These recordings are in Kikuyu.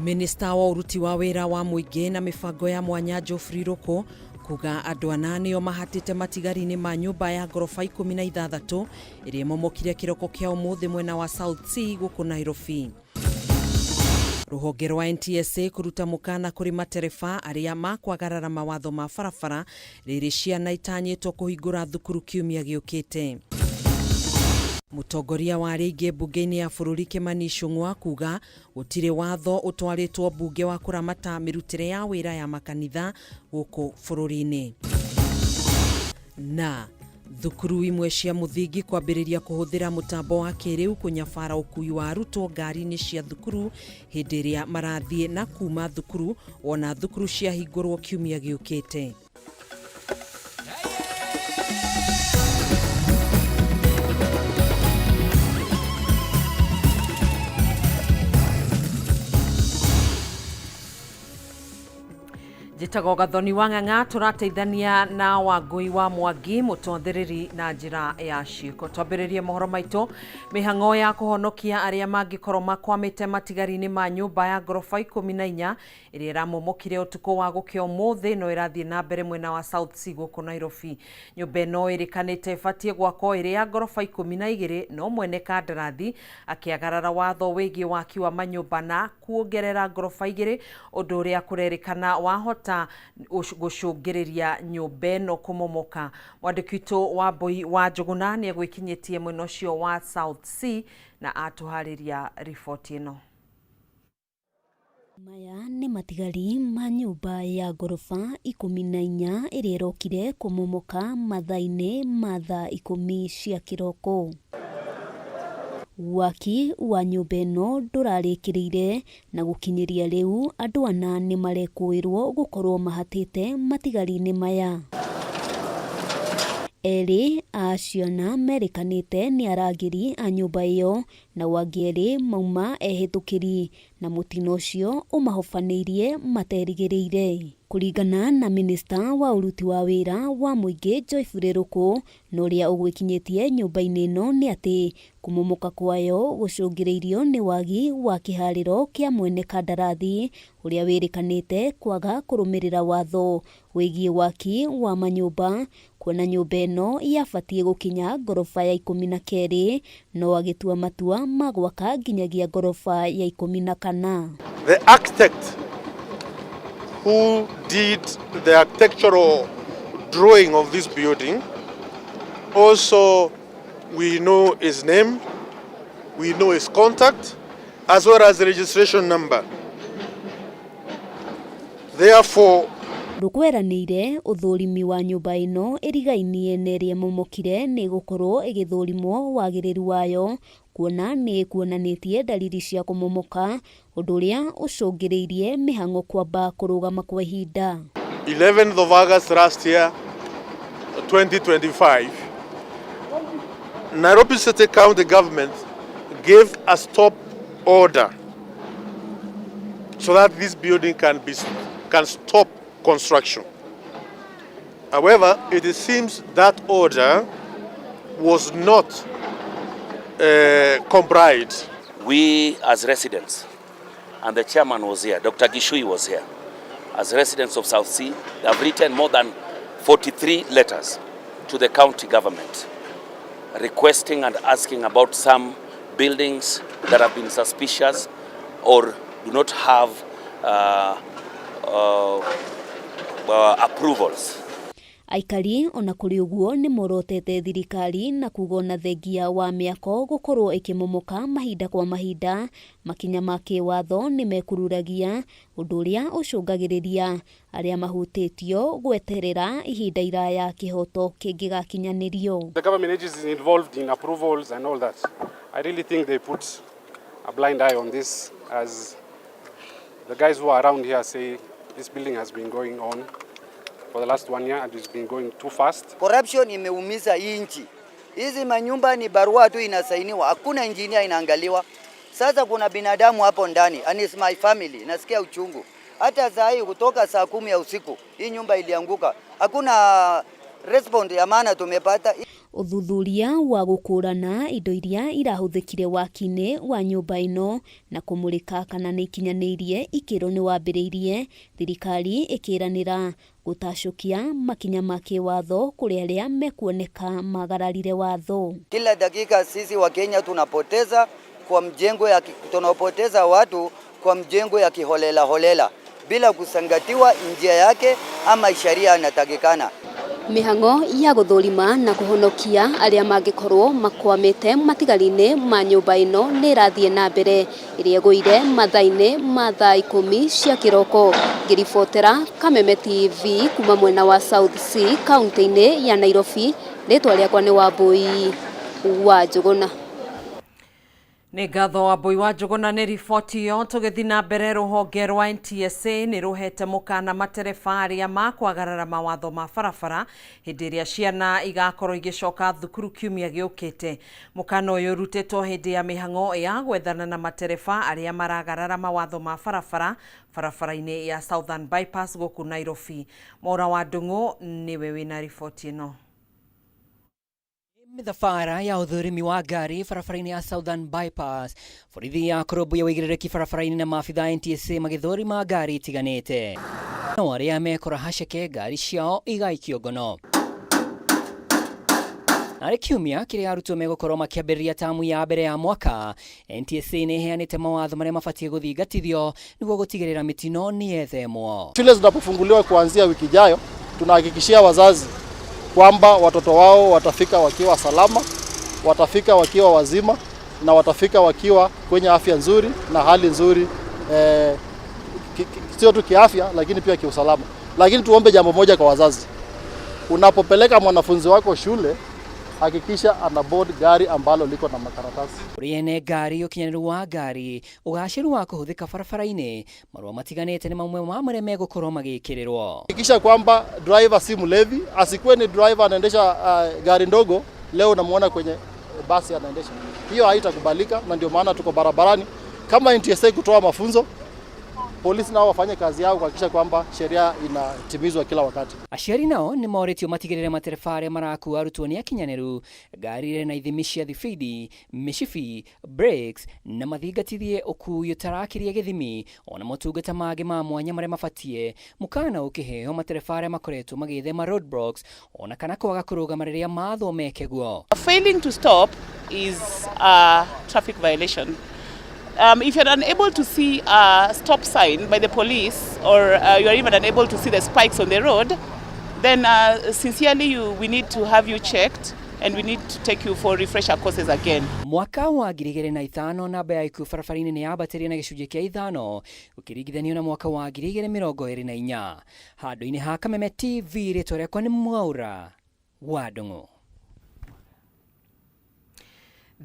Minista wa ũruti wa wĩra wa mũingĩ na mĩbango ya mwanya Geoffrey Ruku kuga andũ ana nĩo mahatĩte matigari-inĩ ma nyũmba ya ngoroba 16 ĩrĩa ĩmomokire kĩroko kĩa ũmũthĩ mwena wa South C gũkũ Nairobi. Rũhonge rwa NTSA kũruta mũkana kũrĩ matereba arĩa makwagarara mawatho ma barabara rĩrĩ ciana itanyĩtwo kũhingũra thukuru kiumia gĩũkĩte. Mũtongoria wa arĩa aingĩ mbunge-inĩ ya bũrũri Kimani Ichung'wa kuga gũtirĩ watho ũtwarĩtwo mbunge wa kũramata mĩrutĩre ya wĩra ya makanitha gũkũ bũrũri-inĩ. Na thukuru imwe cia mũthingi kwambĩrĩria kũhũthĩra mũtambo wa kĩrĩu kũnyabara ũkui wa arutwo ngari-inĩ cia thukuru hĩndĩ ĩrĩa marathiĩ na kuma thukuru wona thukuru ciahingũrwo kiumia gĩũkĩte. Njĩtagwo Gathoni wa Ng'ang'a, tũrateithania na Wangũi wa Mwangi mũtwathĩrĩri na njĩra ya ciĩko. Twambĩrĩrie mohoro maitũ mĩhang'o ya kũhonokia arĩa mangĩkorwo makwamĩte matigari-inĩ ma nyũmba ya ngoroba 14 ĩrĩa ĩramomokire ũtukũ wa gũkĩa ũmũthĩ no ĩrathiĩ na mbere mwena wa South C gũkũ Nairobi. Nyũmba ĩno ĩrĩkanĩte ĩbatiĩ gwakwo ĩrĩ ya ngoroba 12 no mwene kandarathi akĩagarara watho wĩgiĩ waki wa manyũmba na kuongerera ngoroba 2 ũndũ ũrĩa kũrerĩkana wahota gũcũngĩrĩria nyũmba ĩno kũmomoka. Mwandĩki witũ Wambui wa Njũgũna nĩ egwĩkinyĩtie mwena ũcio wa South C na atũharĩria riboti ĩno. Maya nĩ matigari ma nyũmba ya ngoroba 14 ĩrĩa ĩrokire kũmomoka mathaa-inĩ ma thaa 10 cia kĩroko. Waki wa nyũmba ĩno ndũrarĩkĩrĩire na gũkinyĩria rĩu andũ ana nĩ marekũĩrwo gũkorwo mahatĩte matigari-inĩ maya. Erĩ a acio ana merĩkanĩte nĩ arangĩri a nyũmba ĩyo na angĩ erĩ mauma ehĩtũkĩri na mũtino ũcio ũmahobanĩirie materigĩrĩire. Kũringana na minista wa ũruti wa wĩra wa mũingĩ Joyce Ruku na ũrĩa ũgwĩkinyĩtie nyũmba-inĩ ĩno nĩ atĩ kũmomoka kwayo gũcũngĩrĩirio nĩ wagi wa kĩharĩro kĩa mwene kandarathi ũrĩa wĩrĩkanĩte kwaga kũrũmĩrĩra watho wĩgiĩ waki wa manyũmba kuona nyũmba ĩno yabatiĩ gũkinya ngoroba ya 12 no agĩtua matua ma gwaka nginyagia ngoroba ya 14. The architect who did the architectural drawing of this building, also we know his name, we know his contact, as well as the registration number. Therefore, Rũkweranĩire ũthũrimi wa nyũmba ĩno ĩrigainie na ĩrĩa ĩmomokire nĩ ĩgũkorwo ĩgĩthũrimwo wagĩrĩru wayo kuona nĩ ĩkuonanĩtie dalili cia kũmomoka ũndũ ũrĩa ũcũngĩrĩirie mĩhang'o kwamba kũrũgama kwa ihinda. 11th of August last year, 2025, Nairobi City County Government gave a stop order so that this building can stop construction. However, it seems that order was not complied. We as residents, and the chairman was here, Dr. Gishui was here, as residents of South C, they have written more than 43 letters to the county government requesting and asking about some buildings that have been suspicious or do not have approvals. Aikari ona kũrĩ ũguo nĩ morotete thirikari na kuga ona thengia wa mĩako gũkorwo ĩkĩmomoka mahinda kwa mahinda makinya ma kĩwatho nĩ mekururagia ũndũ ũrĩa ũcũngagĩrĩria arĩa mahutĩtio gweterera ihinda iraya kĩhoto kĩngĩgakinyanĩrio. The government agencies involved in approvals and all that, I really think they put a blind eye on this, as the guys who are around here say this building has been going on for the last 1 year and it's been going too fast. Corruption imeumiza hii nchi. Hizi manyumba ni barua tu inasainiwa, hakuna engineer inaangaliwa. Sasa kuna binadamu hapo ndani and it's my family, nasikia uchungu. Hata saa hii kutoka saa 10 ya usiku hii nyumba ilianguka, hakuna respond ya maana tumepata. Ũthuthuria wa gũkũrana indo iria irahũthĩkire waki-inĩ wa nyũmba ĩno na kũmũrĩka kana nĩ ikinyanĩirie ikĩro nĩ wambĩrĩirie, thirikari ĩkĩranĩra gũtacũkia makinya ma kĩwatho kũrĩ arĩa mekuoneka magararire watho. Kila dakika sisi wa Kenya tunapoteza kwa mjengo ya tunapoteza watu kwa mjengo ya kiholela holela bila kusangatiwa njia yake ama sheria inatakikana. Mĩhang'o ya gũthũrima na kũhonokia arĩa mangĩkorwo makwamĩte matigari-inĩ ma nyũmba ĩno nĩ ĩrathiĩ na mbere ĩrĩa ĩgũire mathaa-inĩ ma thaa 10 cia kĩroko. Ngĩribotera Kameme TV kuma mwena wa South C kaunti-inĩ ya Nairobi, rĩtwa rĩakwa nĩ Wambui wa Njũgũna. Nĩ ngatho Wambui wa Njũgũna nĩ riboti ĩyo. Tũgĩthiĩ na mbere, rũhonge rwa NTSA nĩ rũhete mũkana matereba arĩa makwagarara mawatho ma barabara hĩndĩ ĩrĩa ciana igakorwo igĩcoka thukuru kiumia gĩũkĩte. Mũkana ũyũ ũrutĩtwo hĩndĩ ya mĩhang'o ya gwethana na matereba arĩa maragarara mawatho ma barabara barabara-inĩ ya Southern Bypass gũkũ Nairobi. Mwaura wa Ndung'u nĩwe wĩna riboti ĩno. Mĩthabara ya ũthũrimi wa ngari barabara-inĩ ya Southern Bypass, borithi ya kũrũmbũiya ũigĩrĩrĩki barabara-inĩ na maabitha NTSA magĩthũrima ngari itiganĩte, no arĩa mekora haceke ngari ciao igaikio ngono. Arĩ kiumia kĩrĩa arutwo megũkorwo makĩambĩrĩria tamu ya mbere ya mwaka, NTSA nĩ ĩheanĩte mawatho marĩa mabatiĩ gũthingatithio nĩguo gũtigĩrĩra mĩtino nĩ yethemwo. Shule zinapofunguliwa kuanzia wiki ijayo, tunahakikishia wazazi kwamba watoto wao watafika wakiwa salama, watafika wakiwa wazima na watafika wakiwa kwenye afya nzuri na hali nzuri, sio tu kiafya lakini pia kiusalama. Lakini tuombe jambo moja kwa wazazi, unapopeleka mwanafunzi wako shule hakikisha ana board gari ambalo liko na makaratasi. Kũrĩ ene ngari, ũkinyanĩru wa ngari, ũgacĩru wa kũhũthĩka barabara-inĩ, marũa matiganĩte nĩ mamwe ma marĩa megũkorwo magĩkĩrĩrwo. Hakikisha kwamba driver si mlevi, asikuwe ni driver anaendesha gari ndogo, leo unamuona kwenye basi anaendesha. Hiyo haitakubalika, na ndio maana tuko barabarani kama NTSA kutoa mafunzo, polisi nao wafanye kazi yao kuhakikisha kwamba sheria inatimizwa kila wakati. Aciari nao nĩ morĩtio matigĩrĩre matereba arĩa marakua arutwo nĩ akinyanĩru, ngari irĩ na ithimi cia thibindi, mĩcibi, brakes na mathingatithie ũkui ũtarakĩria gĩthimi ona motungata mangĩ ma mwanya marĩa mabatiĩ. Mũkana ũkĩheo matereba arĩa makoretwo magĩthema roadblocks ona kana kwaga kũrũgama rĩrĩa mathwo meke guo. Failing to stop is a traffic violation. If you're unable to see a stop sign by the police, or you're even unable to see the spikes on the road, then sincerely we need to have you checked and we need to take you for refresher courses again. Mwaka wa 2005 namba ya ikuũ barabara-inĩ nĩ yambatĩrie na gĩcunjĩ kĩa 5 ũkĩringithanio na mwaka wa 2024. Handũ-inĩ ha Kameme TV, rĩtwa rĩakwa nĩ Mwaura wa Ndung'u.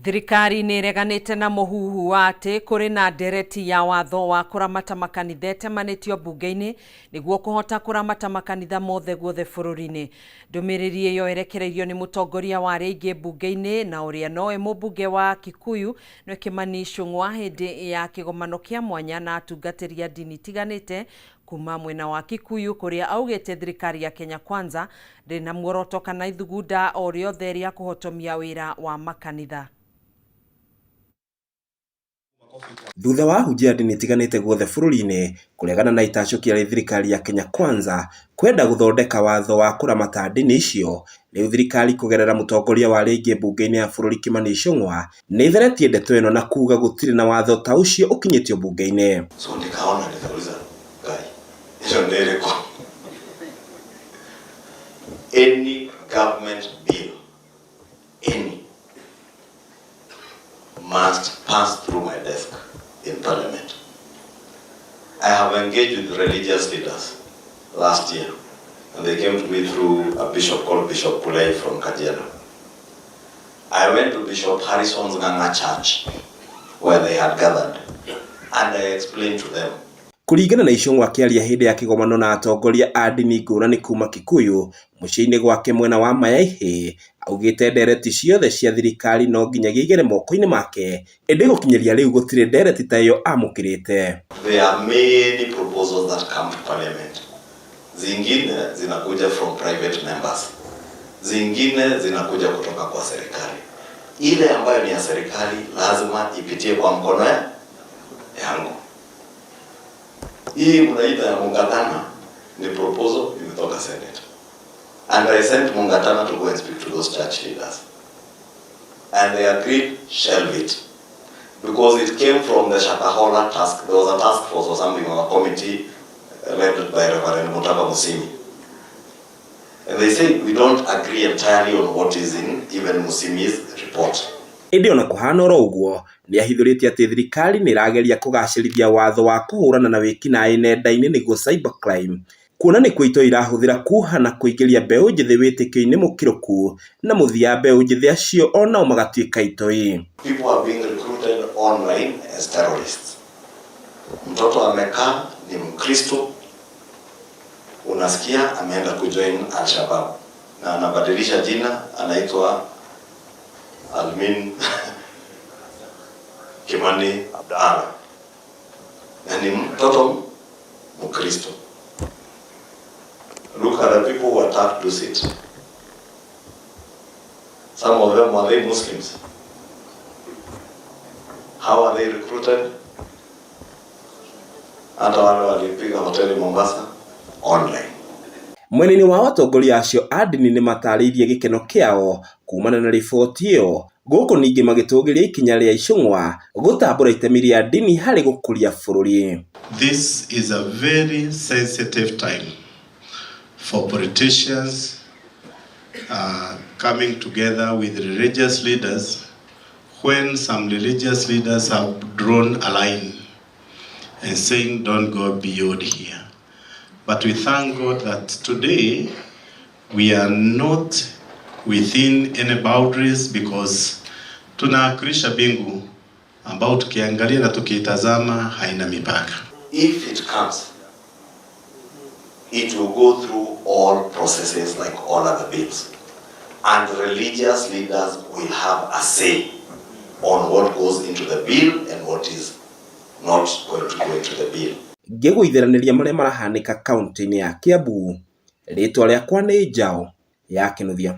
Thirikari nĩ ĩreganĩte na mũhuhu wa atĩ kũrĩ na ndereti ya watho wa kũramata makanitha ĩtemanĩtio mbunge-inĩ nĩguo kũhota kũramata makanitha mothe guothe bũrũri-inĩ. Ndũmĩrĩri ĩyo ĩrekereirio nĩ mũtongoria wa arĩa aingĩ mbunge-inĩ na ũrĩa nowe mũmbunge wa Kikuyu nĩwe Kimani Ichung'wa hĩndĩ ya kĩgomano kĩa mwanya na atungatĩri a ndini itiganĩte kuma mwena wa Kikuyu kũrĩa augĩte thirikari ya Kenya Kwanza ndĩrĩ na muoroto kana ithugunda o rĩothe rĩa kũhotomia wĩra wa makanitha. Thutha wa ahunjia a ndini itiganĩte guothe bũrũri-inĩ kũregana na itacũkia rĩa thirikari ya Kenya Kwanza kwenda gũthondeka watho wa kũramata ndini icio, rĩu thirikari kũgerera mũtongoria wa arĩa aingĩ mbunge-inĩ ya bũrũri Kimani Ichung'wa nĩ ĩtheretie ndeto ĩno na kuga gũtirĩ na watho ta ũcio ũkinyĩtio mbunge-inĩ. So nikaona nikauliza Ngai, hiyo ndio iko any government bill any must pass through my desk in parliament. I have engaged with religious leaders last year, and they came to me through a bishop called Bishop Pulei from Kajiado. I went to Bishop Harrison's Nganga Church, where they had gathered, and I explained to them. Kũringana na Ichung'wa akĩaria hĩndĩ ya kĩgomano na atongoria a ndini ngũrani kuma Kikuyu mũciĩ-inĩ gwake mwena wa Mayaihĩ, augĩte ndereti ciothe cia thirikari no nginyagia igere moko-inĩ make, ĩndĩ gũkinyĩria rĩu gũtirĩ ndereti ta ĩyo amũkĩrĩte. There are many proposals that come to parliament. Zingine zinakuja from private members. Zingine zinakuja kutoka kwa serikali. Ile ambayo ni ya serikali lazima ipitie kwa mkono yangu. Hii mnaita ya Mungatana ni proposal imetoka Senate. And I sent Mungatana to go and speak to those church leaders. And they agreed, shelve it. Because it came from the Shakahola task. There was a task force or something, or a committee led by Reverend Mutava Musimi. And they said, we don't agree entirely on what is in even Musimi's report. Ĩndĩ ona kũhana oro ũguo nĩahithũrĩtie atĩ thirikari nĩĩrageria kũgacĩrithia watho wa kũhũrana na wĩkinaĩ nenda-inĩ nĩguo cybercrime kuona nĩkuo itoi irahũthĩra kuoha na kũingĩria mbeũ njĩthĩ wĩtĩkio-inĩ mũkĩrũku na mũthia mbeũ njĩthĩ acio onao magatuĩka itoi. People are being recruited online as terrorists. Mtoto amekaa ni Mkristo, unasikia ameenda kujoin Al-Shabaab na anabadilisha jina, anaitwa Almin Kimani Abdalla na ni mtoto Mkristo. Look at the people who attacked Dusit. Some of them, were they Muslims? How are they recruited? Hata wale walipiga hoteli Mombasa online. Mwena-inĩ wa atongoria acio a ndini nĩmatarĩirie gĩkeno kĩao kumana na riboti ĩyo gũkũ ningĩ magĩtũgĩria ikinya rĩa Ichung'wa gũtambũra itemi rĩa ndini harĩ gũkũria bũrũri. This is a very sensitive time for politicians coming together with religious leaders when some religious leaders have drawn a line and saying don't go beyond here. But we thank God that today we are not within any boundaries because tunawakilisha mbingu ambao tukiangalia na tukiitazama haina mipaka. If it comes, it will go through all processes like all other bills. And religious leaders will have a say on what goes into the bill and what is not going to go into the bill. Ngĩgũitheranĩria marĩa marahanĩka kaunti-inĩ ya Kiambu, rĩtwa rĩakwa nĩ Njaũ ya Kĩnuthia.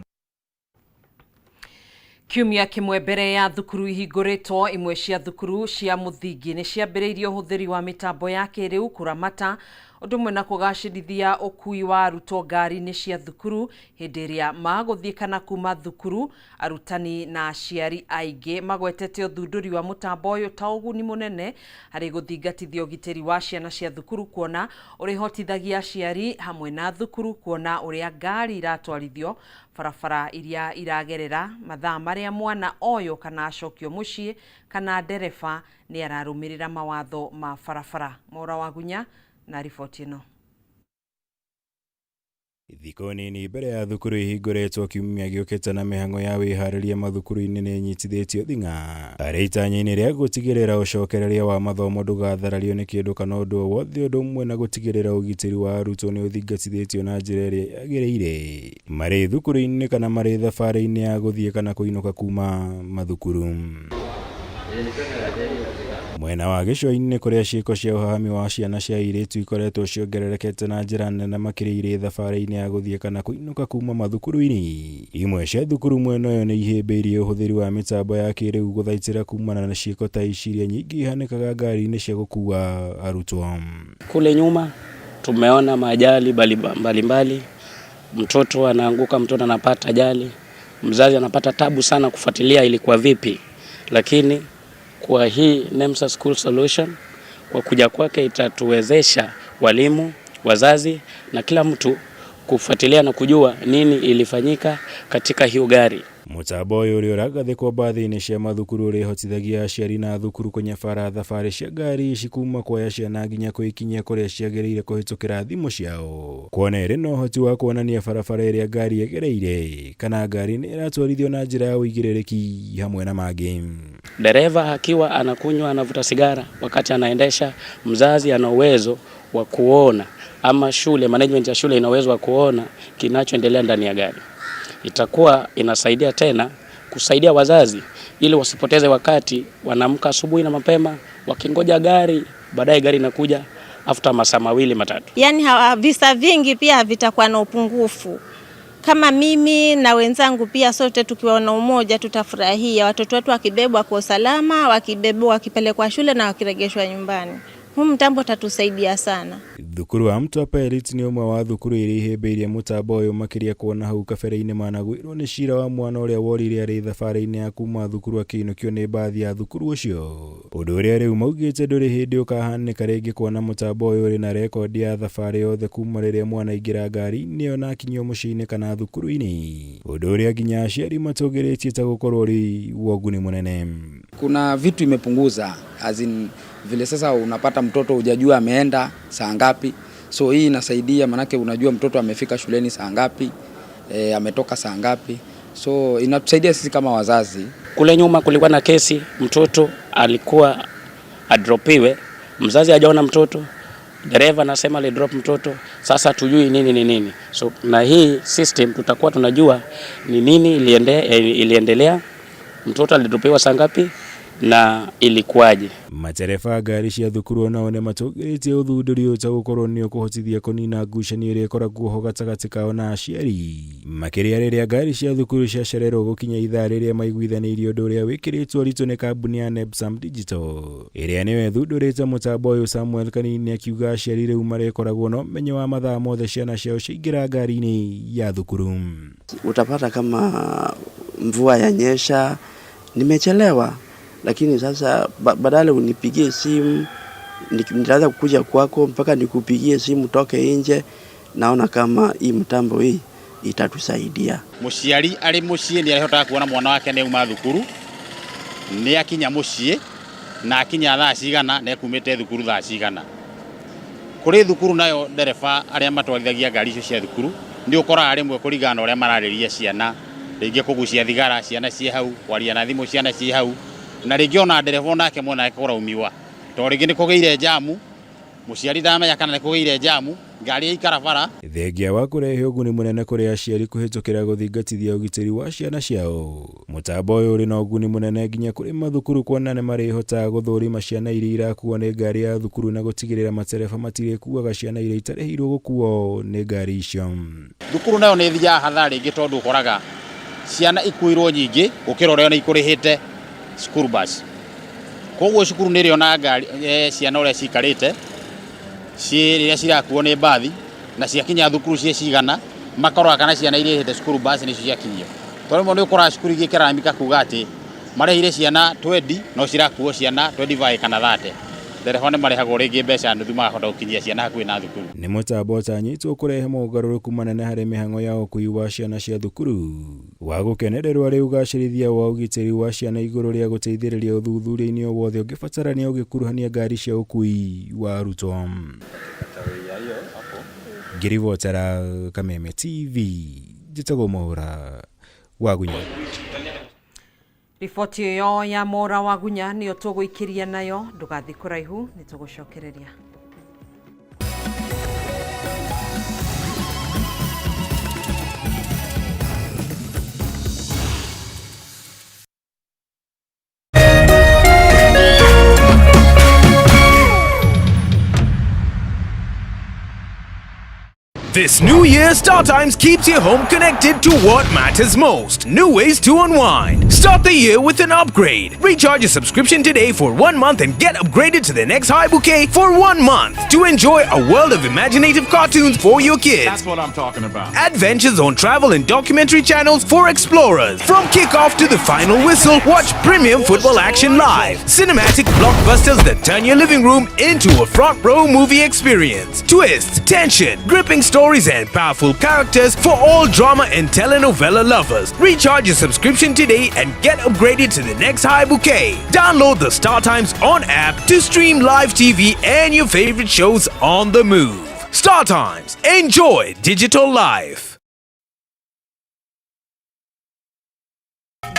Kiumia kĩmwe mbere ya thukuru ihingũrĩtwo, imwe cia thukuru cia mũthingi nĩ ciambĩrĩirie ũhũthĩri wa mĩtambo ya kĩrĩu kũramata ũndũ ũmwe na kũgacĩrithia ũkui wa arutwo ngari-inĩ cia thukuru hĩndĩ ĩrĩa magũthiĩ kana kuma thukuru. Arutani na aciari aingĩ magwetete ũthundũri wa mũtambo ũyũ ta ũguni mũnene harĩ gũthingatithia ũgitĩri wa ciana cia thukuru, kuona ũrĩhotithagia aciari hamwe na thukuru kuona ũrĩa ngari iratwarithio barabara iria iragerera, mathaa marĩa mwana oywo kana acokio mũciĩ, kana ndereba nĩ ararũmĩrĩra mawatho ma barabara. Mwaura Wagunya na riboti ĩno. Thikũ nini mbere ya thukuru ihingũrĩtwo kiumia gĩũkĩte na mĩhang'o ya wĩharĩria mathukuru-inĩ nĩ ĩnyitithĩtio thing'a harĩ itanya-inĩ rĩa gũtigĩrĩra ũcokereria wa mathomo ndũgatharario nĩ kĩndũ kana ũndũ o wothe, ũndũ ũmwe na gũtigĩrĩra ũgitĩri wa arutwo nĩ ũthingatithĩtio na njĩra ĩrĩa yagĩrĩire marĩ thukuru-inĩ kana marĩ thabarĩ-inĩ ya gũthiĩ kana kũinũka kuma mathukuru. Mwena wa gĩcũa-inĩ kũrĩa ciĩko cia ũhahami wa ciana cia airĩtu ikoretwo ciongererekete na njĩra nene makĩria irĩ thabarĩ-inĩ ya gũthiĩ kana kũinũka kuma mathukuru-inĩ, imwe cia thukuru mwena ũyũ nĩ ihĩmbĩirie ũhũthĩri wa mĩtambo ya kĩrĩu gũthaitĩra kumana na ciĩko ta ici iria nyingĩ ihanĩkaga ngari-inĩ cia gũkua arutwo. Kule nyuma tumeona maajali mbalimbali, mtoto anaanguka, mtoto anapata ajali, mzazi anapata tabu sana kufuatilia ilikuwa vipi, lakini kwa hii NEMSA School Solution kwa kuja kwake itatuwezesha walimu, wazazi na kila mtu kufuatilia na kujua nini ilifanyika katika hiyo gari. Mũtambo ũyũ ũrĩa ũragathĩkwo mbathi-inĩ cia mathukuru ũrĩhotithagia aciari na thukuru kũnyabara thabarĩ cia ngari ici kuma kuoya ciana nginya kũikinyia kũrĩa ciagĩrĩire kũhĩtũkĩra thimũ ciao, kuona ĩrĩ na ũhoti wa kuonania barabara ĩrĩa ngari ĩgereire kana ngari nĩ ĩratwarithio na njĩra ya ũigĩrĩrĩki hamwe na mangĩ. Dereva akiwa anakunywa, anavuta sigara wakati anaendesha, mzazi ana uwezo wa kuona ama shule, management ya shule ina uwezo wa kuona kinachoendelea ndani ya gari. Itakuwa inasaidia tena kusaidia wazazi ili wasipoteze wakati, wanaamka asubuhi na mapema wakingoja gari, baadaye gari inakuja after masaa mawili matatu. Yani visa vingi pia vitakuwa na upungufu. Kama mimi na wenzangu pia, sote tukiwa na umoja tutafurahia watoto wetu wakibebwa kwa usalama, wakibebwa wakipelekwa shule na wakiregeshwa nyumbani. Huu mtambo utatusaidia sana. Thukuru wa Mtwapa Elite nĩ ũmwe wa thukuru iria ihĩmbĩirie mũtambo ũyũ makĩria kuona hau kabere-inĩ managwĩrwo nĩ cira wa mwana ũrĩa worire arĩ thabarĩ-inĩ ya kuma thukuru akĩinũkio nĩ mbathi ya thukuru ũcio, ũndũ ũrĩa rĩu maugĩte ndũrĩ hĩndĩ ũkahanĩka rĩngĩ kuona mũtambo ũyũ ũrĩ na rekondi ya thabarĩ yothe kuma rĩrĩa mwana aingĩra ngari-inĩ ĩyo na akinyio mũciĩ-inĩ kana thukuru-inĩ, ũndũ ũrĩa nginya aciari matũgĩrĩtie ta gũkorwo ũrĩ wa ũguni mũnene. Kuna vitu imepunguza, as in, vile sasa unapata mtoto hujajua ameenda saa ngapi, so hii inasaidia, manake unajua mtoto amefika shuleni saa ngapi, ametoka saa ngapi, so inatusaidia sisi kama wazazi. Kule nyuma kulikuwa na kesi, mtoto alikuwa adropiwe, mzazi hajaona mtoto, dereva anasema alidrop mtoto, sasa tujui nini ni nini. So na hii system tutakuwa tunajua ni nini iliendelea, mtoto alidropiwa saa ngapi na ilikuwaje. Matereba a ngari cia thukuru onao nĩ matũgĩrĩtie ũthundũri ũyũ ta gũkorwo nĩ ũkũhotithia kũnina ngucanio ĩrĩa ĩkoragwo ho gatagatĩ kao na aciari, makĩria rĩrĩa ngari cia thukuru ciacererwo gũkinya ithaa rĩrĩa maiguithanĩirie, ũndũ ũrĩa wĩkĩrĩtwo ũritũ nĩ kambuni ya Nebsam Digital ĩrĩa nĩyo ĩthundũrĩte mũtambo ũyũ. Samuel Kanini akiuga aciari rĩu marĩkoragwo na ũmenyo wa mathaa mothe ciana ciao ciaingĩra ngari-inĩ ya thukuru. Utapata kama mvua yanyesha, nimechelewa, lakini sasa badala unipigie simu, nitaanza kukuja kwako mpaka nikupigie simu toke nje. Naona kama hii mtambo hii itatusaidia. Muciari arĩ mũciĩ nĩ arihotaga kuona mwana wake nĩ auma thukuru, nĩ akinya mũciĩ na akinya thaa cigana, na ekumĩte thukuru thaa cigana. Kũrĩ thukuru nayo, ndereba arĩa matwarithagia ngari icio cia thukuru nĩ ũkoraga rĩmwe kũringana na ũrĩa mararĩria ciana, rĩngĩ kũgucia thigara ciana ciĩ hau, kwaria na thimũ ciana ciĩ hau, na rĩngĩ ona ndereba onake mwene ake kũraumiwa tondũ rĩngĩ nĩ kũgĩire jamu, mũciari ndamenya kana nĩ kũgĩire jamu, ngari yaikara bara. Thengia wa kũrehe ũguni mũnene kũrĩ aciari kũhĩtũkĩra gũthingatithia ũgitĩri wa ciana ciao, mũtambo ũyũ ũrĩ na ũguni mũnene nginya kũrĩ mathukuru kuona nĩ marĩhotaga gũthũrima ciana iria irakuo nĩ ngari ya thukuru na gũtigĩrĩra matereba matirĩkuaga ciana iria itarĩhĩirwo gũkuo nĩ ngari icio. Thukuru nayo nĩ ĩthiaga hathara rĩngĩ tondũ ũkoraga ciana ikuirwo nyingĩ gũkĩra ũrĩa ona ikũrĩhĩte school bus, koguo cukuru nĩ ĩrĩona ngari ciana ũrĩa cikarĩte ciĩ rĩrĩa cirakuo nĩ mbathi, na ciakinya thukuru ciĩ cigana, makarora kana ciana iria irĩhĩte school bus nĩcio ciakinyio, tondũ rĩmwe nĩ ũkoraga cukuru ingĩ ikĩraramika kuga atĩ marĩhire ciana 20 no cirakuo ciana 25 kana 30. Ndereba nĩ marĩhagwo rĩngĩ mbeca nuthu makahota gũkinyia ciana hakuhĩ na thukuru. Nĩ mũtambo ũtanyĩtwo kũrehe mogarũrũku manene harĩ mĩhang'o ya ũkui wa ciana cia thukuru, wa gũkenererwo arĩ ũgacĩrithia wa ũgitĩri wa ciana igũrũ rĩa gũteithĩrĩria ũthuthuria-inĩ o wothe ũngĩbatarania ũgĩkuruhania ngari cia ũkui wa arutwo. Ngĩribotera Kameme TV, njĩtagwo Mwaũra Wagunya. Riboti ĩyo ya Mora Wagunya nĩyo tũgũikĩria nayo. Ndũgathiĩ kũraihu, nĩ tũgũcokereria. This new year, StarTimes keeps your home connected to what matters most. New ways to unwind. Start the year with an upgrade. Recharge your subscription today for 1 month and get upgraded to the next high bouquet for 1 month to enjoy a world of imaginative cartoons for your kids. That's what I'm talking about. Adventures on travel and documentary channels for explorers. From kickoff to the final whistle, watch premium football action live. Cinematic blockbusters that turn your living room into a front row movie experience. Twists, tension, gripping stories, and powerful characters for all drama and telenovela lovers. Recharge your subscription today and get upgraded to the next high bouquet. Download the Star Times On app to stream live TV and your favorite shows on the move. Star Times. Enjoy digital life.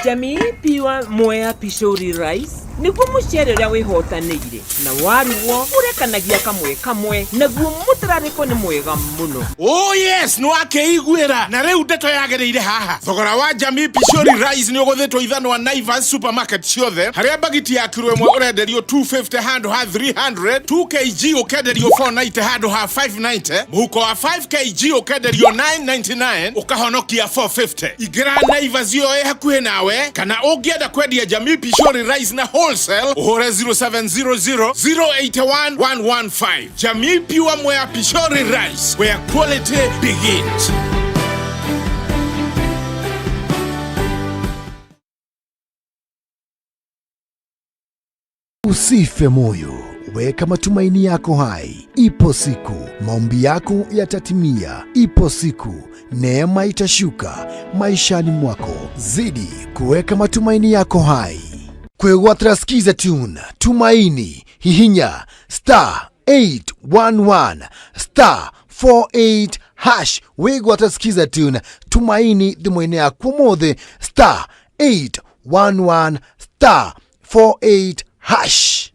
Jamii Pure Mwea Pishori Rice nĩguo mũcere ũrĩa wĩhotanĩire na warugwo ũrekanagia kamwe kamwe naguo mũtararĩko nĩ mwega mũno. Oh yes, nĩ wakĩiguĩra na rĩu ndeto yagĩrĩire haha. Thogora wa Jamii Pishori Rice nĩ ũgũthĩtwo ithanwa Naivas supermarket ciothe harĩa bagiti ya kiro ĩmwe ũrenderio 250 handũ ha 300, 2 kg ũkenderio 490 handũ ha 590, mũhuko wa 5 kg ũkenderio 999 ũkahonokia 450. Ingĩra Naivas ĩyo ĩ hakuhĩ nawe kana ũngĩenda kwendia Jamii Pishori Rice na wholesale ũhũre 0700 081 115. Jamii Pure Mwea Pishori Rice, where quality begins. Usife moyo, weka matumaini yako hai. Ipo siku maombi yako yatatimia. Ipo siku neema itashuka maishani mwako. Zidi kuweka matumaini yako hai. Kwĩgwatĩra Skiza Tune Tumaini, hihinya star 811 star 48 hash wĩgwate Skiza Tune Tumaini thimũ-inĩ yaku ũmũthĩ star 811 star 48 hash.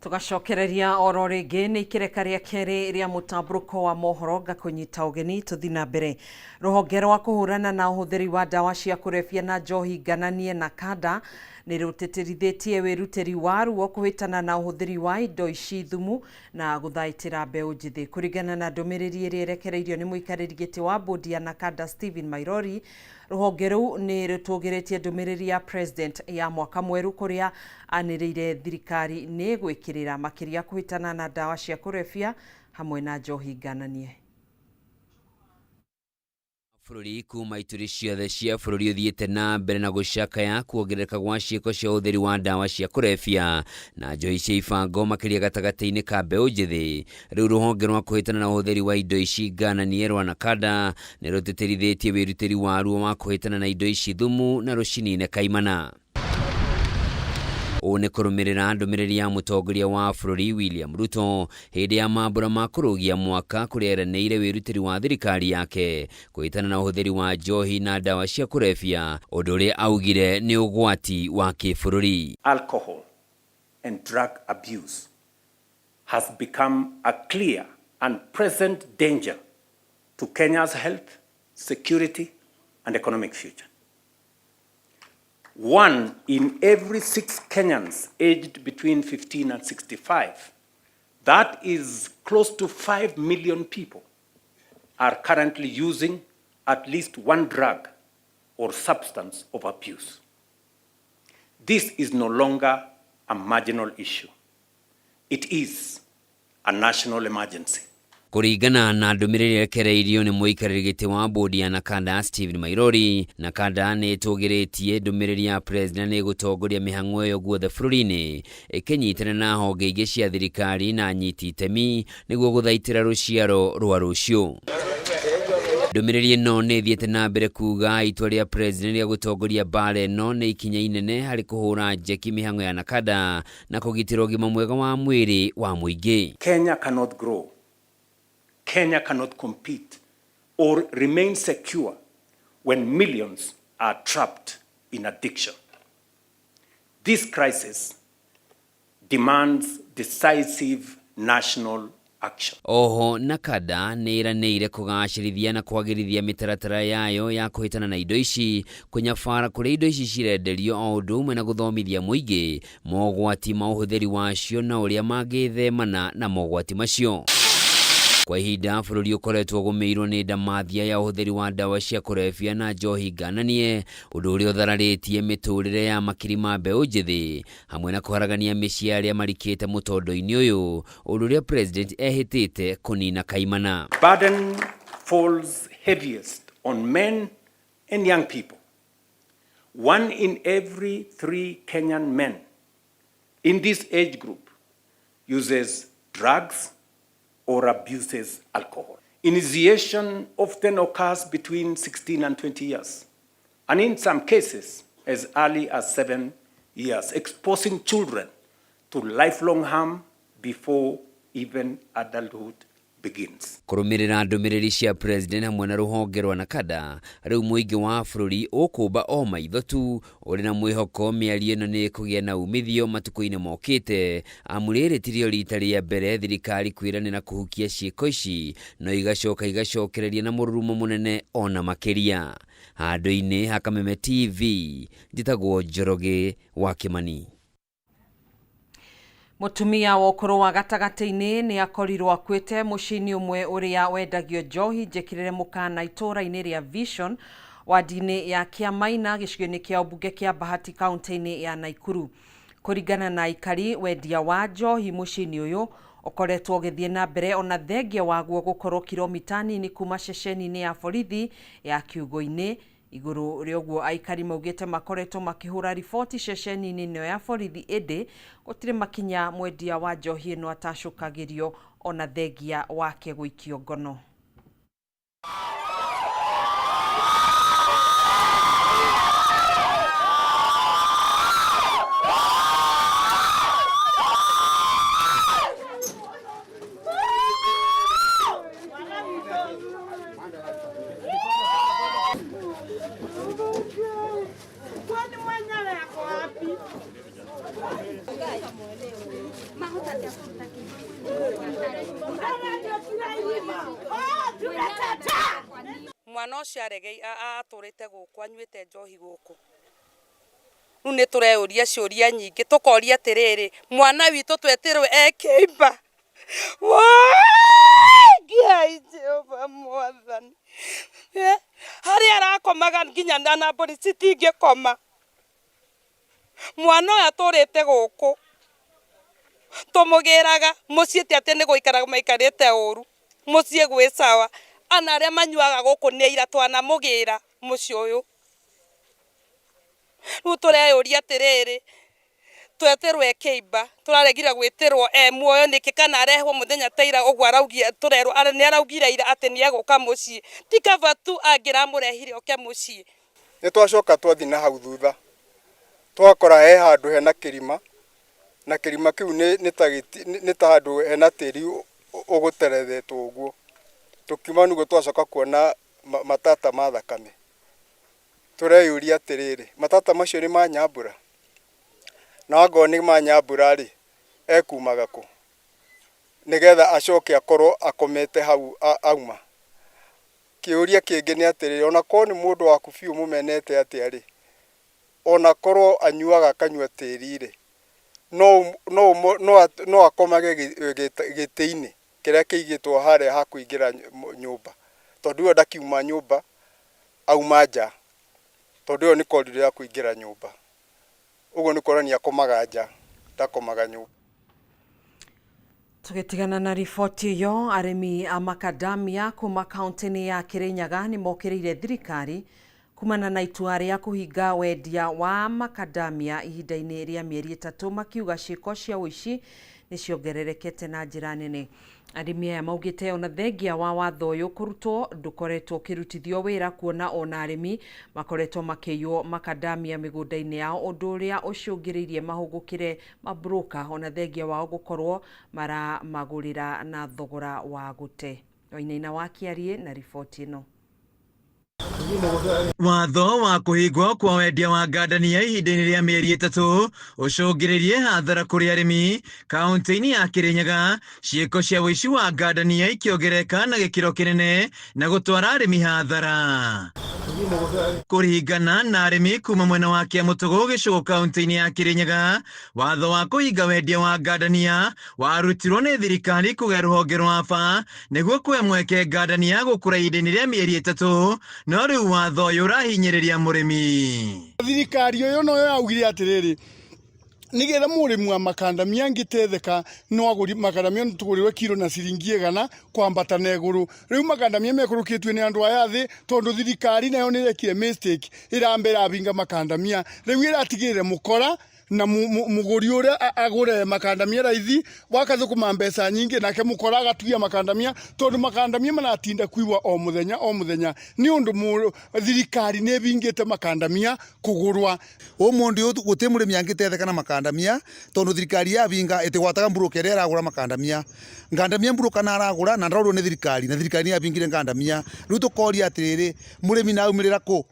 Tugacokereria oro rĩngĩ nĩ ikereka rĩa kerĩ rĩa mũtambũrũko wa mohoro ngakũnyita ũgeni tũthi na mbere. Rũhonge rwa kũhũrana na ũhũthĩri wa ndawa cia kũrebia na njohi ngananie na kanda nĩ rũtĩtĩrithĩtie wĩrutĩri wa ruo kũhĩtana na ũhũthĩri wa indo ici thumu na gũthaitĩra mbeũ njĩthĩ. Kũringana na ndũmĩrĩri ĩrĩa ĩrekereirio nĩ mũikarĩri gĩtĩ wa bodi ya Nakada Stephen Mairori, rũhonge rũu nĩ rũtũgĩrĩtie ndũmĩrĩri ya president ya mwaka mwerũ kũrĩa anĩrĩire thirikari nĩ gwĩkĩrĩra makĩria kũhĩtana na ndawa cia kũrebia hamwe na njohi ngananie. Bũrũri kuma ituri ciothe cia bũrũri ũthiĩte na mbere na gũcakaya kuongerereka gwa ciĩko cia ũhũthĩri wa ndawa cia kũrebia na njohi cia ibango makĩria gatagatĩ-inĩ ka mbeũ njĩthĩ. Rĩu rũhonge rwa kũhĩtana na ũhũthĩri wa indo ici ngananie rwa Nakada nĩ rũtĩtĩrithĩtie wĩrutĩri waruo wa kũhĩtana na indo ici thumu na rũcinine kaimana. Ũũ nĩ kũrũmĩrĩra ndũmĩrĩri ya mũtongoria wa bũrũri William Ruto hĩndĩ ya mambũra ma kũrũgia mwaka kũrĩa eranĩire wĩrutĩri wa thirikari yake kũhĩtana na ũhũthĩri wa njohi na ndawa cia kũrebia, ũndũ ũrĩa augire nĩ ũgwati wa kĩbũrũri. Alcohol and drug abuse has become a clear and present danger to Kenya's health, security, and economic future. 1 in every 6 Kenyans aged between 15 and 65, that is close to 5 million people, are currently using at least one drug or substance of abuse. This is no longer a marginal issue. It is a national emergency. Kũringana na ndũmĩrĩri ĩrekereirio nĩ mũikarĩri gĩtĩ wa bodi ya Nakada Stephen Mairori, Nakada nĩ ĩtũgĩrĩtie ndũmĩrĩri ya president nĩ ĩgũtongoria mĩhang'o ĩyo guothe bũrũri-inĩ ĩkĩnyitana na honge ingĩ cia thirikari na anyiti itemi nĩguo gũthaitĩra rũciaro rwa rũciũ. Ndũmĩrĩri ĩno nĩ ĩthiĩte na mbere kuga itua rĩa president rĩa gũtongoria mbara ĩno nĩ ikinya inene harĩ kũhũra njeki mĩhang'o ya Nakada na kũgitĩra ũgima mwega wa mwĩrĩ wa mũingĩ. Kenya cannot grow. Kenya cannot compete or remain secure when millions are trapped in addiction. This crisis demands decisive national action. Oho Nakada nĩ ĩranĩire kũgacĩrithia na kwagĩrithia mĩtaratara yayo ya kũhĩtana na indo ici, kũnyabara kũrĩa indo ici cirenderio o ũndũ ũmwe na gũthomithia mũingĩ mogwati ma ũhũthĩri wacio na ũrĩa mangĩthemana na mogwati macio. Kwa ihinda bũrũri ũkoretwo ũgũmĩirwo nĩ ndamathia ya ũhũthĩri wa ndawa cia kũrebia na njohi ngananie, ũndũ ũrĩa ũthararĩtie mĩtũrĩre ya makiri ma mbeũ njĩthĩ hamwe na kũharagania mĩciĩ ya arĩa marikĩte mũtondo-inĩ ũyũ, ũndũ ũrĩa president ehĩtĩte kũnina kaimana. Burden falls heaviest on men and young people. 1 in every 3 Kenyan men in this age group uses drugs or abuses alcohol. Initiation often occurs between 16 and 20 years, and in some cases as early as 7 years, exposing children to lifelong harm before even adulthood begins. Kũrũmĩrĩra ndũmĩrĩri cia President hamwe na rũhonge rwa NACADA, rĩu mũingĩ wa bũrũri ũkũmba o maitho tu ũrĩ na mwĩhoko mĩario ĩno nĩ ĩkũgĩa na umithio matukũ-inĩ mokĩte, amu rĩrĩ tirĩo rita rĩa mbere thirikari kwĩranĩra kũhukia ciĩko ici no igacoka igacokereria na mũrurumo mũnene ona makĩria. Handũ-inĩ ha Kameme TV, njĩtagwo Njoroge wa Kĩmani. Mũtumia wa ũkũrũ wa gatagatĩ-inĩ nĩ akorirwo akuĩte mũciĩ-inĩ ũmwe ũrĩa wendagio njohi njĩkĩrĩre mũkana itũũra-inĩ rĩa Vision wadi-inĩ ya Kĩamaina gĩcigo-inĩ kĩa ũmbunge kĩa Bahati kaunti-inĩ ya Naikuru. Kũringana na aikari, wendia wa njohi mũciĩ-inĩ ũyũ ũkoretwo ũgĩthiĩ na mbere ona thengia waguo gũkorwo kilomita nini kuma ceceni-inĩ ya borithi ya Kiugũ-inĩ. Igũrũ rĩa ũguo aikari maugĩte makoretwo makĩhũra riboti ceceni-inĩ ĩno ya borithi ĩndĩ gũtirĩ makinya mwendia wa njohi ĩno atacũkagĩrio ona thengia wake gũikio ngono. Mwana ũcio atũrĩte gũkũ anyuĩte njohi gũkũ. Rĩu nĩ tũreyũria ciũria nyingĩ tũkoria atĩrĩrĩ, mwana witũ twetirwo ekĩimba. Ngai Jehova mwathani. Harĩa arakomaga nginya na mbũri citingĩkoma. Mwana ũyũ atũrĩte gũkũ tũmũgĩraga mũciĩ ti atĩ nĩ gũikara maikarĩte ũru, mũciĩ gwĩ sawa. Ana arĩa manyuaga gũkũ nĩ aira twanamũgĩra mũciĩ ũyũ. Rĩu tũreyũria atĩrĩrĩ, twetirwo ekĩimba, tũraregire gwĩtĩrwo e muoyo nĩkĩ kana arehwo mũthenya ta ira ũguo araugire tũrerwo nĩ araugire ira atĩ nĩ egũka mũciĩ. Ti kaba tu angĩramũrehire oke mũciĩ. Nĩ twacoka twathiĩ na hau thutha twakora he handũ hena kĩrima na kĩrima kĩu nĩ ta handũ hena tĩri ũgũterethetwo ũguo. Tũkiuma nĩguo twacoka kuona matata ma thakame. Tũreyũria atĩrĩrĩ, matata macio nĩ ma Nyambura? Na angorwo nĩ ma Nyambura rĩ, ekumaga kũ? Nĩgetha acoke akorwo akomete hau auma. Kĩũria kĩngĩ nĩ atĩrĩrĩ, ona korwo nĩ mũndũ waku biũ mũmenete atĩa rĩ, ona korwo anyuaga akanyua tĩri rĩ, no akomage gĩtĩ-inĩ kĩrĩa kĩigĩtwo harĩa ha kũingĩra nyũmba. Tondũ ĩyo ndakiuma nyũmba, auma nja. Tondũ ĩyo nĩ corridor ya kũingĩra nyũmba. Ũguo nĩ kuonania akomaga nja, ndakomaga nyũmba. Tũgĩtigana na riboti ĩyo, arĩmi a macadamia kuma kaunti-inĩ ya Kirinyaga nĩ mokĩrĩire thirikari kumana na itua rĩa kũhinga wendia wa macadamia ihinda-inĩ rĩa mĩeri 3, makiuga ciĩko cia ũici nĩ ciongererekete na njĩra nene. Arĩmi aya maugĩte ona thengia wa watho ũyũ kũrutwo ndũkoretwo ũkĩrutithio wĩra, kuona ona arĩmi makoretwo makĩiywo macadamia mĩgũnda-inĩ yao, ũndũ ũrĩa ũcũngĩrĩirie mahũgũkĩre mabroka ona thengia wao gũkorwo maramagũrĩra na thogora wa gũte. Wainaina wa Kĩarie na riboti ĩno. Watho wa kũhingwo kwa wendia wa ngandania ihinda-inĩ rĩa mĩeri 3 ũcũngĩrĩrie hathara kũrĩ arĩmi kaunti-inĩ ya Kirinyaga, ciĩko cia ũici wa ngandania ikĩongerereka na gĩkĩro kĩnene na gũtwara arĩmi hathara. Kũringana na arĩmi kuma mwena wa Kĩamũtũgũ gĩcũgũ kaunti-inĩ ya Kirinyaga, watho wa kũhinga wendia wa ngandania warutirwo nĩ thirikari kũgĩa rũhonge rwa ABA nĩguo kũhe mweke ngandania gũkũra ihinda-inĩ rĩa mĩeri 3, no rĩu watho ũyũ ũrahinyĩrĩria mũrĩmi. Thirikari ũyũ noyo yaugire atĩrĩrĩ, nĩgetha mũrĩmi wa makandamia angĩtetheka no agũri makandamia tũgũrĩrwe kiro na ciringi 100 kwambata na igũrũ. Rĩu makandamia mekũrũkĩtio nĩ andũ aya thĩ tondũ thirikari nayo nĩ ĩrekire mistake ĩrambe ĩrabinga makandamia, rĩu ĩratigĩrĩra mũkora Na muguri uria agure makandamia raithi wakathukuma mbeca nyingi, nake mukora agatuia makandamia, tondu makandamia maratinda kuiwa o muthenya o muthenya ni undu thirikari ni bingite makandamia kugurwa. Umundi guti murimi angitetheka na makandamia tondu thirikari yabinga itigwataga mburuka iria iragura makandamia. Ngandamia mburuka na aragura na ndarorwo ni thirikari, na thirikari ni yabingire ngandamia. Riu tukoria atiriri, murimi na aumirira ku?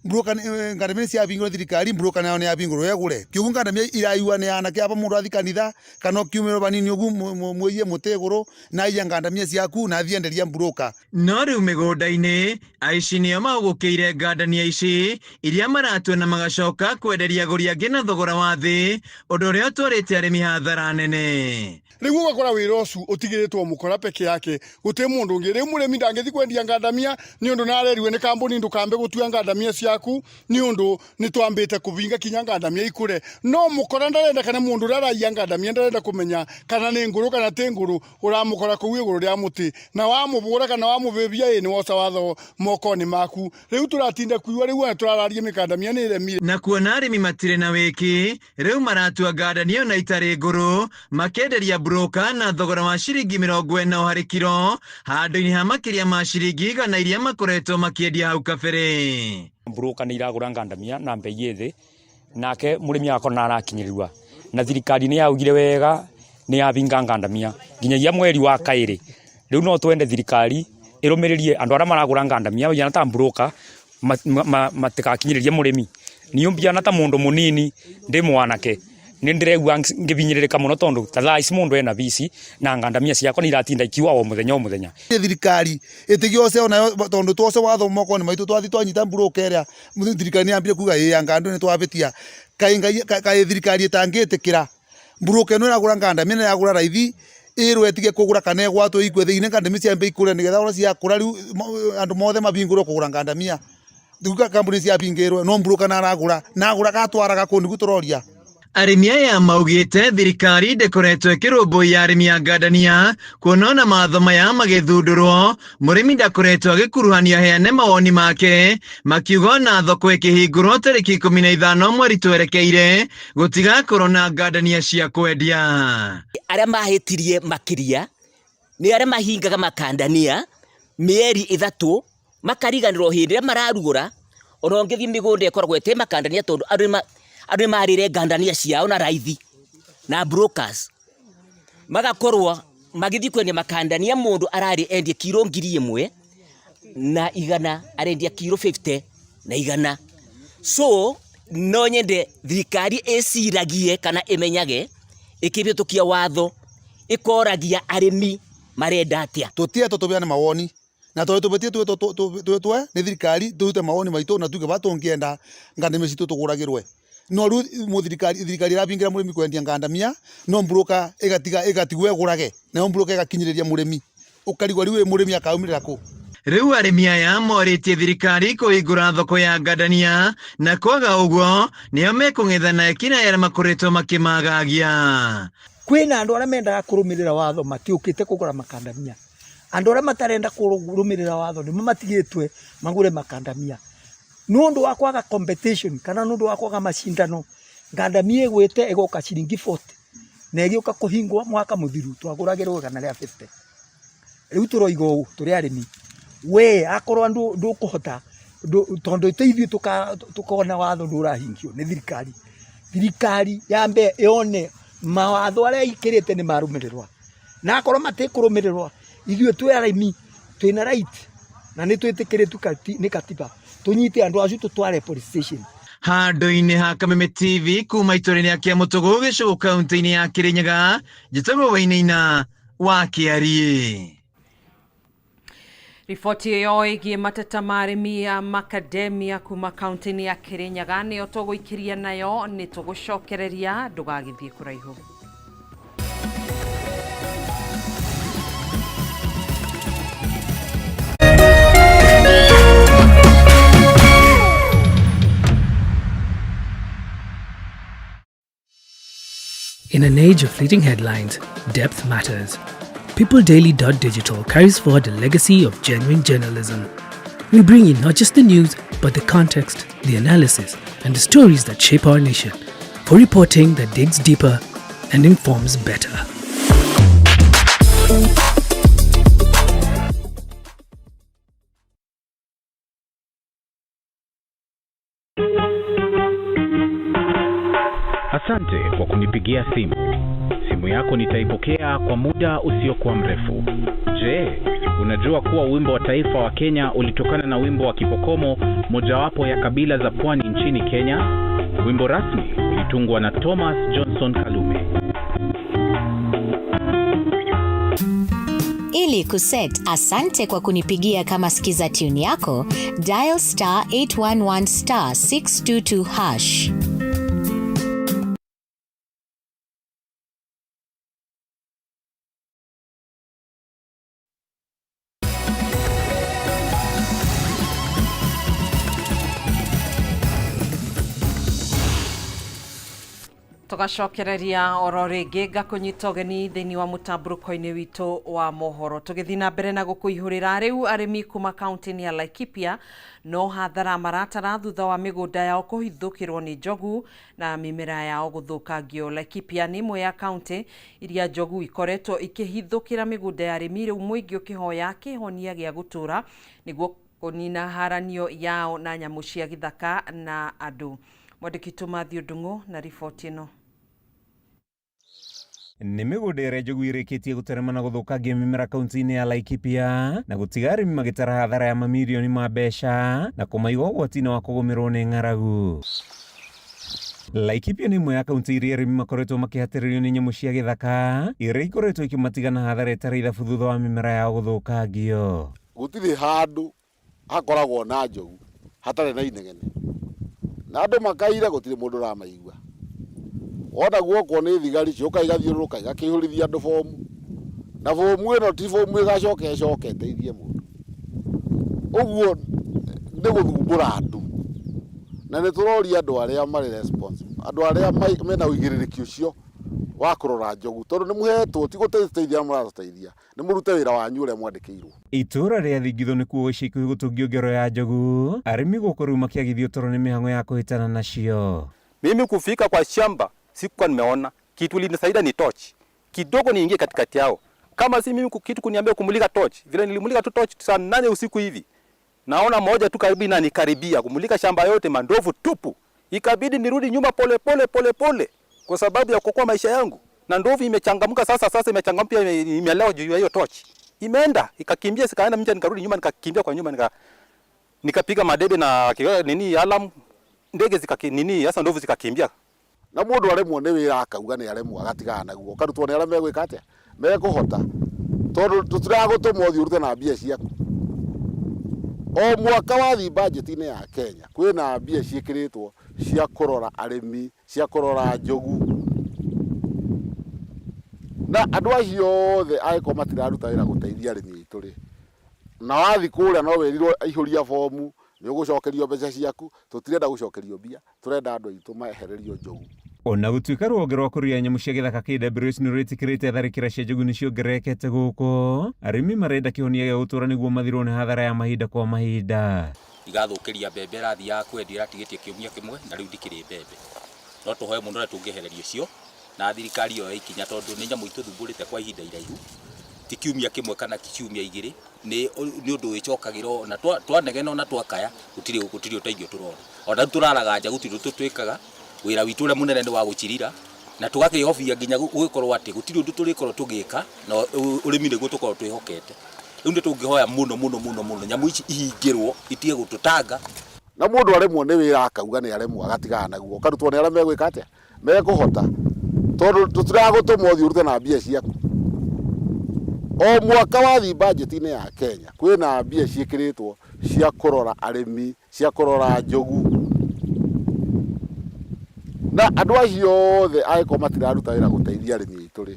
Mburuka ngandamia ciabingirwo thirikari, mburuka nayo ni yabingirwo egure. Kiugu ngandamia iraiwa ni anake aba mundu athi kanitha kana ukiumĩrwo banini ugu muiye muti iguru na aiya ngandamia ciaku na athie enderia mburuka. No rĩu mĩgũnda-inĩ aici nĩo maũgũkĩire ngandania ici iria maratua na magacoka kwenderia agũri angĩ na thogora wa thĩ, ũndũ ũrĩa ũtwarĩte arĩmi hathara nene. Rĩu ũgakora wĩra ũcio ũtigĩrĩtwo mũkora peke yake, gũtirĩ mũndũ ũngĩ. Rĩu mũrĩmi ndangĩthiĩ kwendia ngandamia nĩ ũndũ narerirwe nĩ kambuni ndũkambe gũtua ngandamia ciaku nĩ ũndũ nĩ twambĩte kũbinga kinya ngandamia ikũre. No mũkora ndarenda, kana mũndũ ũrĩa araiya ngandamia ndarenda kũmenya kana nĩ ngũrũ kana ti ngũrũ, ũramũkora kũu igũrũ rĩa mũtĩ na wamũbũra kana wamũbĩbia, ĩ nĩ woca watho moko-inĩ maku. Rĩu tũratinda kuiwa, rĩu ona tũrararia mĩkandamia nĩ ĩremire. Na kuona arĩmi matirĩ na wĩki, rĩu maratua ngandamia ona itarĩ ngũrũ makenderia broka na thogora wa ciringi 40 harĩ kiro, handũ-inĩ ha makĩria ma ciringi 100 iria makoretwo makĩendia hau kabere. Broka nĩ iragũra ngandamia na mbei ĩ thĩ, nake mũrĩmi agakorwo na arakinyĩrĩrwa, na thirikari nĩ yaugire wega nĩ yabinga ngandamia nginyagia mweri wa kaĩrĩ. Rĩu no twende thirikari ĩrũmĩrĩrie andũ arĩa maragũra ngandamia yana ta broka matikakinyĩrĩrie mũrĩmi. Niĩ mbiana ta mũndũ mũnini ndĩ mwanake nĩ ndĩregua ngĩbinyĩrĩrĩka mũno tondũ ta thaa ici mũndũ ena bici na ngandamia ciakwa nĩ iratinda ikiua o mũthenya o mũthenya. Thirikari ĩtigĩoce onayo tondũ twoce watho moko-inĩ maitũ twathi twanyita mburuka ĩrĩa thirikari nĩ yambire kuga ĩ anga andũ nĩ twabĩtia. Kaĩ thirikari ĩtangĩtĩkĩra mburuka ĩno ĩragũra ngandamia na ĩragũra raithi ĩrwo ĩtige kũgũra kana ĩgwatwo ikue thĩinĩ ngandamia ciambe ikũre nĩgetha ona ciakũra rĩu andũ mothe mabingũrwo kũgũra ngandamia. Rĩu kambuni ciabingĩrwo no mburuka na aragũra na agũra gatwaraga kũ nĩguo tũroria. Arĩmi aya maugĩte thirikari ndĩkoretwo ĩkĩrũmbũiya arĩmi a ngandania, kuona ona mawatho maya magĩthundũrwo mũrĩmi ndakoretwo agĩkuruhanio aheane mawoni make, makiuga ona thoko ĩkĩhingũrwo tarĩki 15 mweri twerekeire gũtigakorwo na ngandania cia kwendia. Arĩa mahĩtirie makĩria nĩ arĩa mahingaga makandania mĩeri 3 makariganĩrwo hĩndĩ ĩrĩa mararugũra, ona ũngĩthiĩ mĩgũnda ĩkoragwo ĩtĩ makandania tondũ andũ nĩ marĩre ngandania ciao na raithi na brokers magakorwo magĩthiĩ kwendia makandania. Mũndũ ararĩ endie kiro 1,100 arendia kiro 50 na 100. So no nyende thirikari ĩciragie kana ĩmenyage ĩkĩhĩtũkia watho ĩkoragia arĩmi marenda atĩa. Tũtietwo tũbeane mawoni na tondũ tũbĩtie twĩtwe nĩ thirikari tũrute mawoni maitũ na tuge batũngĩenda ngandamia citũ tũgũragĩrwe. No rĩu mũthirikari thirikari ĩrabingĩra mũrĩmi kwendia ngandamia no mburuka ĩgatiga ĩgatigwo ĩgũrage nayo mburuka ĩgakinyĩrĩria mũrĩmi ũkarigwo rĩu mũrĩmi akaumĩrĩra kũ. Rĩu arĩmi aya morĩtie thirikari kũhingũra thoko ya ngandania na kwaga ũguo nĩo mekũng'ethana ekina arĩa makoretwo makĩmagagia. Kwĩna andũ arĩa mendaga kũrũmĩrĩra watho matiũkĩte kũgũra makandamia. Andũ arĩa matarenda kũrũmĩrĩra watho nĩmo matigĩtwe magũre makandamia. Nĩ ũndũ wa kwaga competition kana nĩ ũndũ wa kwaga macindano, ngandamia ĩgwĩte ĩgoka ciringi 40 na ĩgĩũka kũhingwo mwaka mũthiru twagũragĩrwo 150. Rĩu tũroiga ũũ tũrĩ arĩmi, we akorwo ndũkũhota tondũ ti ithuĩ tũkona watho ndũrahingio nĩ thirikari. Thirikari yambe yone mawatho arĩa ĩkĩrĩte nĩ marũmĩrĩrwa, na akorwo matikũrũmĩrĩrwa ithuĩ twĩ arĩmi twĩna right na nĩ twĩtĩkĩrĩtio nĩ katiba tũnyite andũ acio tũtware police station. Handũ-inĩ ha Kameme TV kuma itũũra-inĩ rĩa Kĩamũtũgũ gĩcũgũ kaunti-inĩ ya Kĩrĩnyaga, njĩtagwo Wainaina wa Kĩariĩ. Riboti ĩyo ĩgiĩ mateta ma arĩmi a makademia kuma kaunti-inĩ ya Kĩrĩnyaga nĩyo tũgũikĩria nayo, nĩ tũgũcokereria, ndũgagĩthiĩ kũraihu. In an age of fleeting headlines, depth matters. PeopleDaily.digital carries forward a legacy of genuine journalism. We bring you not just the news, but the context, the analysis, and the stories that shape our nation. For reporting that digs deeper and informs better. Asante kwa kunipigia simu. Simu yako nitaipokea kwa muda usiokuwa mrefu. Je, unajua kuwa wimbo wa taifa wa Kenya ulitokana na wimbo wa Kipokomo, mojawapo ya kabila za pwani nchini Kenya? Wimbo rasmi ulitungwa na Thomas Johnson Kalume. Ili kuset asante kwa kunipigia kama skiza tune yako, dial star 811 star 622 hash. Tugacokereria oro rĩngĩ ngakũnyita ũgeni thĩinĩ wa mũtambũrũko-inĩ witũ wa mohoro. Tũgĩthiĩ na mbere na gũkũihũrĩra, rĩu arĩmi kuma kaunti-inĩ ya Laikipia no hathara maratara thutha wa mĩgũnda yao kũhithũkĩrwo nĩ njogu na mĩmera yao gũthũkangio. Laikipia nĩ ĩmwe ya kaunti iria njogu ikoretwo ikĩhithũkĩra mĩgũnda ya arĩmi, rĩu mũingĩ ũkĩhoya kĩhonia gĩa gũtũra nĩguo kũnina haranio yao na nyamũ cia gĩthaka na andũ. Mwandĩki witũ Matthew Ndung'u na riboti ĩno. Nĩ mĩgũnda ĩrĩa njogu ĩrĩkĩtie gũterema na gũthũkangia mĩmera kaunti-inĩ ya Laikipia na gũtiga arĩmi magĩtara hathara ya mamirioni ma mbeca na kũmaiga ũgwati-inĩ wa kũgũmĩrwo nĩ ng'aragu. Laikipia nĩ ĩmwe ya kaunti iria arĩmi makoretwo makĩhatĩrĩrio nĩ nyamũ cia gĩthaka iria ikoretwo ikĩmatiga na hathara ĩtarĩ ithabu thutha wa mĩmera yao gũthũkangio. Gũtirĩ handũ hakoragwo na njogu hatarĩ na inegene, na andũ makaire gũtirĩ mũndũ ũramaigua. Wona guokwo nĩ thigari ciũka igathiũrũrũka igakĩihũrithia andũ bomu, na bomu ĩno ti bomu ĩgacoka ĩcoke ĩteithie mũndũ. Ũguo nĩ gũthumbũra andũ, na nĩ tũroria andũ arĩa marĩ responsible, andũ arĩa mena ũigĩrĩrĩki ũcio wa kũrora njogu, tondũ nĩ mũhetwo ti gũteithia mũratũteithia, nĩ mũrute wĩra wanyu ũrĩa mwandĩkĩirwo. Itũũra rĩa Thingitho nĩkuo ica ikuhĩ gũtũngio ngero ya njogu, arĩmi gũkũ rĩu makĩagithio toro nĩ mĩhang'o ya kũhĩtana nacio. Mimi kufika kwa shamba sikuwa nimeona kitu, ilinisaidia ni torch kidogo niingie katikati yao. Kama si mimi kitu kuniambia kumulika torch, vile nilimulika tu torch saa 8 usiku hivi, naona moja tu karibu inanikaribia kumulika shamba yote, mandovu tupu. Ikabidi nirudi nyuma pole pole pole pole kwa sababu ya kuokoa maisha yangu. Na ndovu imechangamka sasa, sasa imechangamka pia, imelewa juu ya hiyo torch. Imeenda ikakimbia, sikaenda mja, nikarudi nyuma, nikakimbia kwa nyuma, nikapiga madebe na nini alarm, ndege zikaki nini sasa, ndovu zikakimbia. Na mũndũ aremwo nĩ wĩra akauga nĩ aremwo agatigana naguo, ũkarutwo nĩ arĩa megwĩka atĩa, mekũhota, tondũ tũtiragũtũma ũthiĩ ũrute na mbia ciaku. O mwaka wathiĩ budget-inĩ ya Kenya kwĩna mbia ciĩkĩrĩtwo cia kũrora arĩmi, cia kũrora njogu, na andũ acio othe angĩkorwo matiraruta wĩra gũteithia arĩmi aitũ rĩ, na wathiĩ kũrĩa no wĩrirwo ihũria bomu nĩ ũgũcokerio mbeca ciaku. Tũtirenda gũcokerio mbia, tũrenda andũ aitũ mehererio njogu. Ona gũtuĩka rũhonge rwa kũrũa nyamũ cia gĩthaka KWS nĩ rwĩtĩkĩrĩte tharĩkĩra cia njogu nĩ ciongererekete gũkũ, arĩmi marenda kĩhonia gĩa gũtũra nĩguo mathirwo nĩ hathara ya mahinda kwa mahinda. Igathũkĩria mbembe ĩrathiaga kwendia ĩratigĩtie kiumia kĩmwe na rĩu ndikĩrĩ mbembe. No tũhoe mũno ũrĩa tũngĩehererio cio na thirikari yoe ikinya, tondũ nĩ nyamũ itũthumbũrĩte kwa ihinda iraihu, ti kiumia kĩmwe kana ciumia igĩrĩ, nĩ ũndũ wĩcokagĩra ona twanegena ona twakaya gũtirĩ ũteithio tũrona. Ona rĩu tũraraga nja gũtirĩ ũndũ twĩkaga, wĩra witũ ũrĩa mũnene nĩ wa gũcirira na tũgakĩhobia nginya gũgĩkorwo atĩ gũtirĩ ũndũ tũrĩkorwo tũgĩka na ũrĩmi nĩguo tũkorwo twĩhokete. Rĩu nĩ tũngĩhoya mũno mũno mũno mũno nyamũ ici ihingĩrwo itige gũtũtanga. Na mũndũ aremwo nĩ wĩra akauga nĩ aremwo agatigana naguo, ũkarutwo nĩ arĩa megwĩka atĩa, mekũhota, tondũ tũtiragũtũma ũthiĩ ũrute na mbia ciaku. O mwaka wathiĩ budget-inĩ ya Kenya kwĩna mbia ciĩkĩrĩtwo cia kũrora arĩmi, cia kũrora njogu, na andũ acio othe angĩkorwo matiraruta wĩra gũteithia arĩmi aitũ rĩ,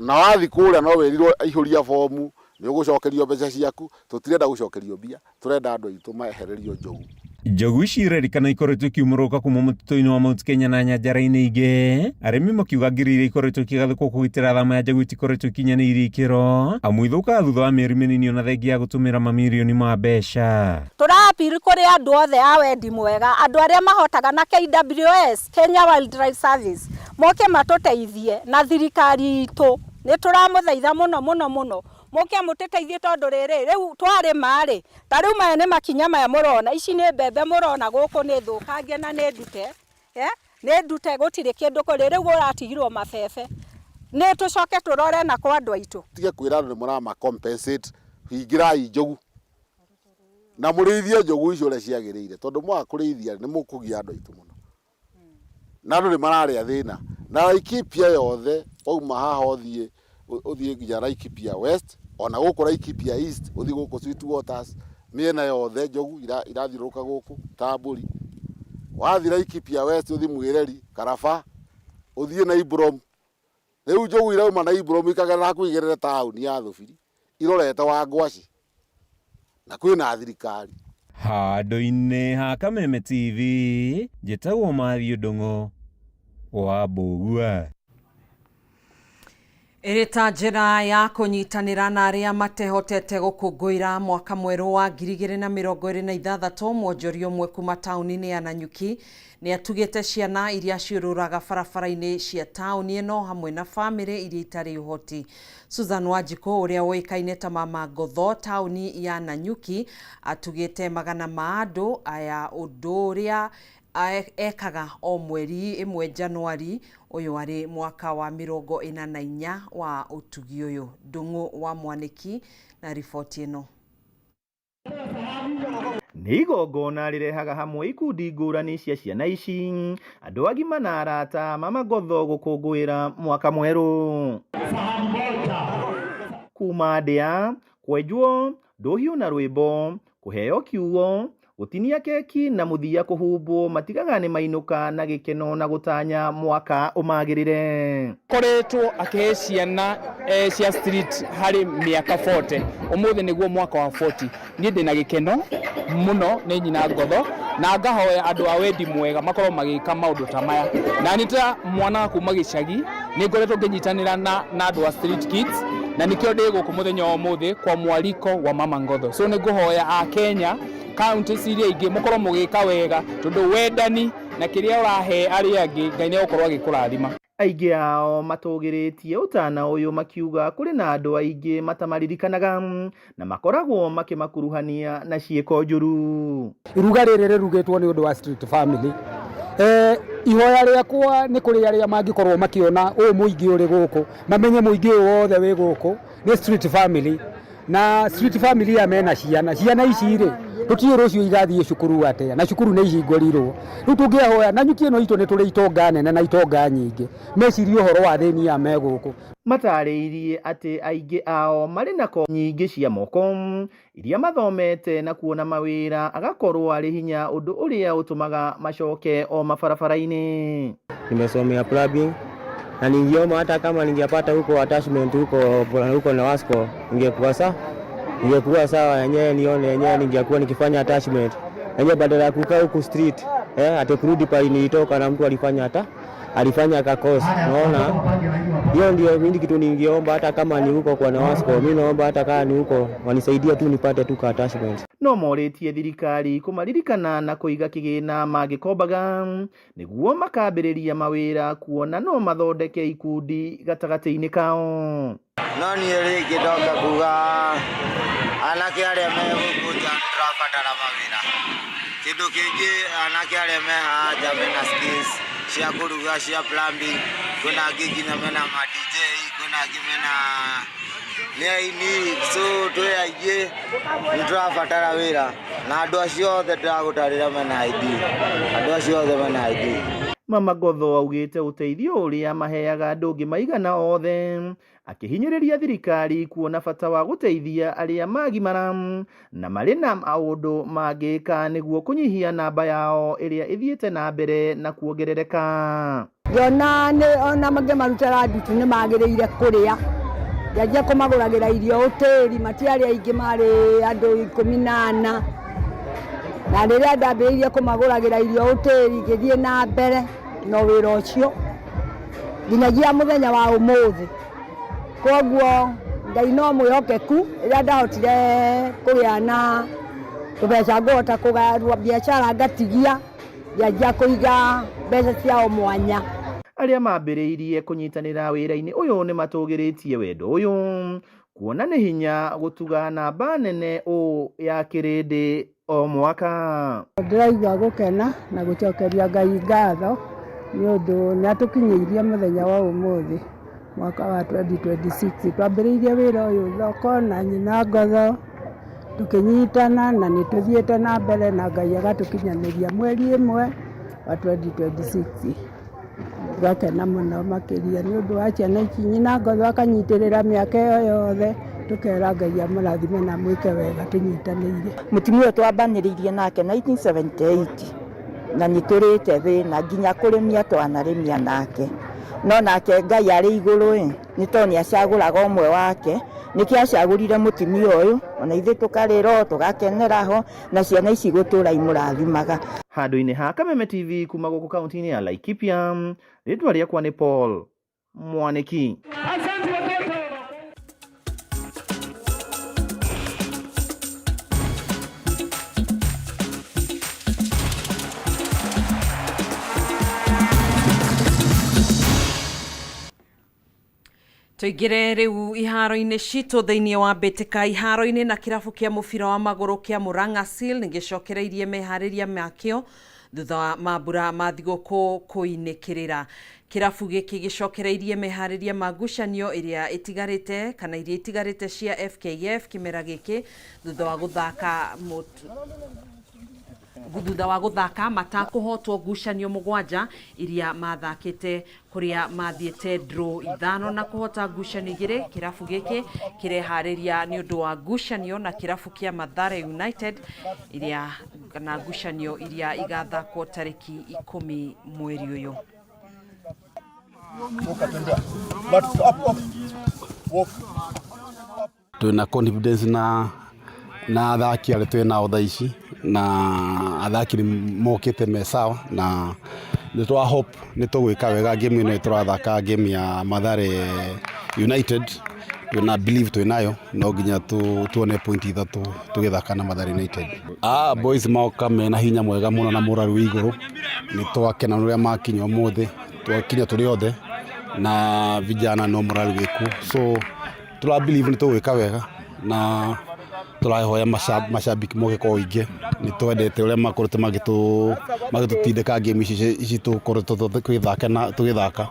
na wathiĩ kũrĩa no wĩrirwo ihũria bomu nĩ ũgũcokerio mbeca ciaku. Tũtirenda gũcokerio mbia, tũrenda andũ aitũ mehererio njogu. Njogu ici irerĩkana ikoretwo ikiumũrũka kuma mũtitũ-inĩ wa Mount Kenya na nyanjara-inĩ ingĩ, arĩmi makiuga ngiri iria ikoretwo ikĩgathĩkwo kũgitĩra thama ya njogu itikoretwo ikinyanĩirie ikĩro, amu ithũkaga thutha wa mĩeri mĩnini ona thengia ya gũtũmĩra mamirioni ma mbeca. Tũra appeal kũrĩ andũ othe a wendi mwega, andũ arĩa mahotaga na KWS, Kenya Wildlife Service, moke matũteithie na thirikari itũ. Nĩ tũramũthaitha mũno mũno mũno, mũke mũtũteithie tondũ rĩrĩ, rĩu twarĩma rĩ, ta rĩu maya nĩ makinya maya mũrona, ici nĩ mbembe mũrona gũkũ nĩ thũkangie na nĩ ndute, nĩ ndute gũtirĩ kĩndũ kũrĩ, rĩu ũratigirwo mabebe. Nĩ tũcoke tũrore na kwa andũ aitũ. Tige kwĩra andũ nĩ mũrama compensate, hingĩrai njogu na mũrĩithie njogu icio ũrĩa ciagĩrĩire, tondũ mwaga kũrĩithia nĩ mũkũgia andũ aitũ mũno. Na andũ nĩ mararĩa thĩna. Na Laikipia yothe wauma haha ũthiĩ ũthiĩ nginya Laikipia West ona gũkũ Laikipia East ũthiĩ gũkũ Sweetwaters mĩena yothe njogu irathiũrũrũka gũkũ ta mbũri. Wathiĩ Laikipia West ũthiĩ Mwĩreri, Karaba, ũthiĩ Naibrom. Rĩu njogu irauma Naibrom ikagerera hakuhĩ igerere taũni ya Thũbiri irorete Wangwaci na kwĩna thirikari. Handũ-inĩ ha Kameme TV, njĩtagwo Matthew Ndung'u wa Mbũgua. Ĩrĩ ta njĩra ya kũnyitanĩra na arĩa matehotete gũkũngũĩra mwaka mwerũ wa 2026, mwonjoria ũmwe kuma taũni-inĩ ya Nanyuki nĩ atugĩte ciana iria ciũrũraga barabara-inĩ cia taũni ĩno hamwe na famĩlĩ iria itarĩ ũhoti. Susan Wanjikũ ũrĩa ũĩkaine ta Mama Ngotho taũni ya Nanyuki atugĩte magana ma andũ aya ũndũ ũrĩa ekaga o mweri ĩmwe Januari ũyũ arĩ mwaka wa 44 wa ũtugi ũyũ. Ndung'u wa Mwanĩki na riboti ĩno. Nĩ igongona rĩrehaga hamwe ikundi ngũrani cia ciana ici, andũ agima na arata Mama Ngotho gũkũngũĩra mwaka mwerũ. Kuma ndĩa, kwenjwo, ndũhiũ na rwĩmbo, kũheo kiugo, gũtinia keki na mũthia kũhumbwo matigaga nĩ mainũka na gĩkeno na gũtanya mwaka ũmagĩrĩre. Koretwo akĩhe ciana cia street harĩ mĩaka 40, ũmũthĩ nĩguo mwaka wa 40. Niĩ ndĩna gĩkeno mũno nĩ nyina Ngotho na ngahoya andũ a wendi mwega makorwo magĩka maũndũ ta maya. Na nĩ ta mwana wa kuma gĩcagi nĩ ngoretwo ngĩnyitanĩra na andũ a street kids na nĩkĩo ndĩ gũkũ mũthenya wa ũmũthĩ kwa mwaliko wa Mama Ngotho. So nĩ ngũhoya a Kenya counties iria ingĩ mũkorwo mũgĩka wega tondũ wendani na kĩrĩa ũrahe arĩa angĩ Ngai nĩ egũkorwo agĩkũrathima. Aingĩ ao matũgĩrĩtie ũtana ũyũ makiuga kũrĩ na andũ aingĩ matamaririkanaga na makoragwo makĩmakuruhania na ciĩko njũru. Iruga rĩrĩ rĩrugĩtwo nĩ ũndũ wa street family. Ihoya rĩakwa nĩ kũrĩ arĩa mangĩkorwo makĩona ũyũ mũingĩ ũrĩ gũkũ, mamenye mũingĩ ũyũ wothe wĩ gũkũ nĩ street family. Na street family aya mena ciana, ciana ici rĩ tũtiũĩ rũciũ igathiĩ cukuru atĩa, na cukuru nĩ ihingũrirwo. Rĩu tũngĩhoya Nanyuki ĩno itũ nĩ tũrĩ itonga nene na itonga nyingĩ, mecirie ũhoro wa athĩni aya me gũkũ. Matarĩirie atĩ aingĩ ao marĩ na kothi nyingĩ cia moko iria mathomete na kuona mawĩra agakorwo arĩ hinya ũndũ ũrĩa ũtũmaga macoke o mabarabara-inĩ. Nimesomea plumbing na ningiomba hata kama ningepata huko attachment huko huko na Wasco ningekuwa sawa, ningekuwa sawa yenyewe nione yenyewe ningekuwa nikifanya attachment yenyewe badala ya kukaa huku street ate kurudi pale nilitoka na mtu alifanya hata alifanya kakosa. Unaona, hiyo ndio mimi kitu ningeomba, hata kama ni huko kwa Nawasco, mimi naomba hata kama ni huko wanisaidie tu nipate tu ka attachment. No morĩtie thirikari kũmaririkana na kũiga kĩgĩna mangĩkombaga nĩguo makambĩrĩria mawĩra kuona no mathondeke ikundi gatagatĩ-inĩ kao. No niĩ rĩngĩ ndoka kuga anake arĩa me gũkũ nja nĩ tũrabatara mawĩra. Kĩndũ kĩngĩ anake arĩa me haha nja mena skills cia kũruga, cia plumbing, kwĩna angĩ nginya mena ma DJ, kwĩna angĩ mena nĩ aini, so twĩ aingĩ nĩ tũrabatara wĩra na andũ acio othe ndĩragũtarĩra mena ID, andũ acio othe mena ID. Mama Ngotho augĩte ũteithio ũrĩa maheaga ndũngĩmaigana othe, akĩhinyĩrĩria thirikari kuona bata wa gũteithia arĩa magimara na marĩ na maũndũ mangĩka nĩguo kũnyihia namba yao ĩrĩa ĩthiĩte na mbere na kuongerereka. Ngĩona nĩ ona ngĩmarutĩra ndutu nĩ magĩrĩire kũrĩa, ngĩanjia kũmagũragĩra irio ũtĩri, matiarĩ aingĩ marĩ andũ 14. Na rĩrĩa ndambĩrĩirie kũmagũragĩra irio hoteli ngĩthiĩ na mbere na wĩra ũcio nginyagia mũthenya wa ũmũthĩ. Koguo Ngai no mwĩhokeku, rĩrĩa ndahotire kũgĩa na tũbeca ngũhota kũgarũra biacara ngatigia, ngĩanjia kũiga mbeca ciao mwanya. Arĩa mambĩrĩirie kũnyitanĩra wĩra-inĩ ũyũ nĩ matũgĩrĩtie wendo ũyũ kuona nĩ hinya gũtuga namba nene ũũ ya kĩrĩndĩ o mwaka. Ndĩraigua gũkena na gũcokeria Ngai ngatho nĩ ũndũ nĩ atũkinyĩirie mũthenya wa ũmũthĩ mwaka wa 2026. Twambĩrĩirie wĩra ũyũ thoko na nyina ngotho tũkĩnyitana na nĩ tũthiĩte na mbere na Ngai agatũkinyanĩria mweri ĩmwe wa 2026. Tũgakena mũno makĩria nĩ ũndũ wa ciana ici, nyina ngotho akanyitĩrĩra mĩaka ĩyo yothe, tũkera Ngai amũrathime na amwĩke wega tũnyitanĩire. Mũtumia ũyũ twambanĩrĩirie nake 1978 na nĩ tũrĩte thĩna nginya kũrĩmia twanarĩmia nake, no nake Ngai arĩ igũrũ ĩ nĩ tondũ nĩ acagũraga ũmwe wake, nĩkĩo acagũrire mũtumia ũyũ, ona ithuĩ tũkarĩra o tũgakenera ho na ciana ici gũtũra imũrathimaga. Handũ-inĩ ha Kameme TV kuma gũkũ kaunti-inĩ ya Laikipia, rĩtwa rĩakwa nĩ Paul Mwaniki. Tũingĩre rĩu iharo-inĩ citũ thĩinĩ wa mbĩtĩka iharo-inĩ na kĩrabu kĩa mũbira wa magũrũ kĩa Murang'a Seal nĩgĩcokereirie meharĩria makĩo thutha wa mambura ma thigũkũ kũinĩkĩrĩra. Kĩrabu gĩkĩ gĩcokereirie meharĩria ma ngucanio ĩrĩa ĩtigarĩte kana iria itigarĩte cia FKF kĩmera gĩkĩ thutha wa gũthaka thutha wa gũthaka matakũhotwo ngucanio mũgwanja iria mathakĩte kũrĩa mathiĩte draw ithano na kũhota ngucanio igĩrĩ. Kĩrabu gĩkĩ kĩreharĩria nĩ ũndũ wa ngucanio na kĩrabu kĩa Mathare United iria na ngucanio iria igathakwo tarĩki 10 mweri ũyũ. Twina confidence na athaki arĩa twĩ nao thaa ici, na athaki nĩ mokĩte me sawa, na nĩ twa hope nĩ tũgwĩka wega game ĩno tũrathaka, game ya Mathare United. Twĩna believe twĩnayo, no nginya tuone point ithatũ tũgĩthaka na Mathare United. Boys moka mena hinya mwega mũno na morale wĩ igũrũ, nĩ twakena nĩ ũrĩa makinya ũmũthĩ, twakinya tũrĩ othe na vijana no morale wĩkuo, so tũra believe nĩ tũgwĩka wega na tũrahoya macambĩki moke kwa ũingĩ. Nĩ twendete ũrĩa makoretwo magĩtũtindĩka game ici tũkoretwo tũgĩthaka,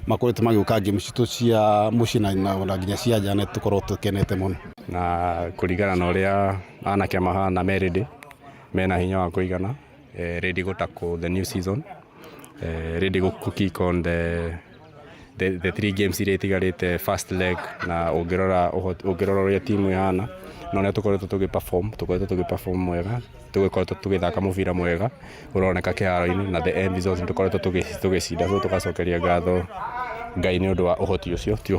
makoretwo magĩũka game citũ cia mũciĩ na nginya cia nja, na tũkorwo tũkenete mũno. Na kũringana na ũrĩa anake mahana me ready, mena hinya wa kũigana, ready gũ tackle the new season, ready gũ kick on the three games iria itigarĩte first leg. Na ũngĩrora ũrĩa timu ĩhana na ũrĩa tũkoretwo tũgĩ perform, tũkoretwo tũgĩ perform wega, tũgĩkoretwo tũgĩthaka mũbira mwega ũroneka kĩharo-inĩ, na the end result nĩ tũkoretwo tũgĩcinda, so tũgacokeria ngatho Ngai nĩ ũndũ wa ũhoti ũcio. Ti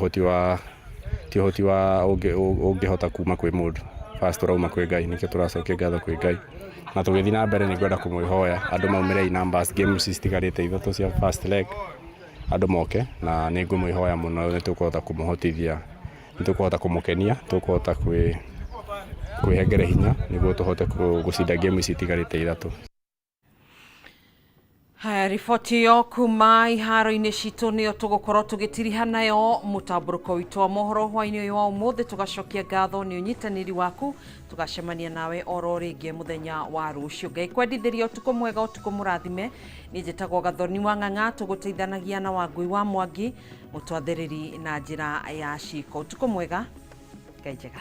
ũhoti wa ũngĩhota kuma kwĩ mũndũ, first ũrauma kwĩ Ngai, nĩkĩo tũracokia ngatho kwĩ Ngai. Na tũgĩthiĩ na mbere nĩ ngwenda kũmwĩhoya andũ maumĩre in numbers, games citigarĩte ithatũ cia first leg, andũ moke, na nĩ ngũmwĩhoya mũno, nĩ tũkũhota kũmũhotithia, nĩ tũkũhota kũmũkenia, tũkũhota kwĩhengere hinya nĩguo tũhote gũcinda game ici itigarĩte ithatũ. Haya, riboti ĩyo kuma iharo-inĩ citũ nĩyo tũgũkorwo tũgĩtiriha nayo mũtambũrũko witũ wa mohoro hwaĩ-inĩ ũyũ wa ũmũthĩ. Tũgacokia ngatho nĩ ũnyitanĩri waku, tũgacemania nawe oro rĩngĩ mũthenya wa rũciũ. Ngai kwendithĩria ũtukũ mwega, ũtukũ mũrathime. Niĩ njĩtagwo Gathoni wa Ng'ang'a, tũgũteithanagia na Wangui wa Mwangi mũtwathĩrĩri na njĩra ya ciko. Ũtukũ mwega, Ngai njega.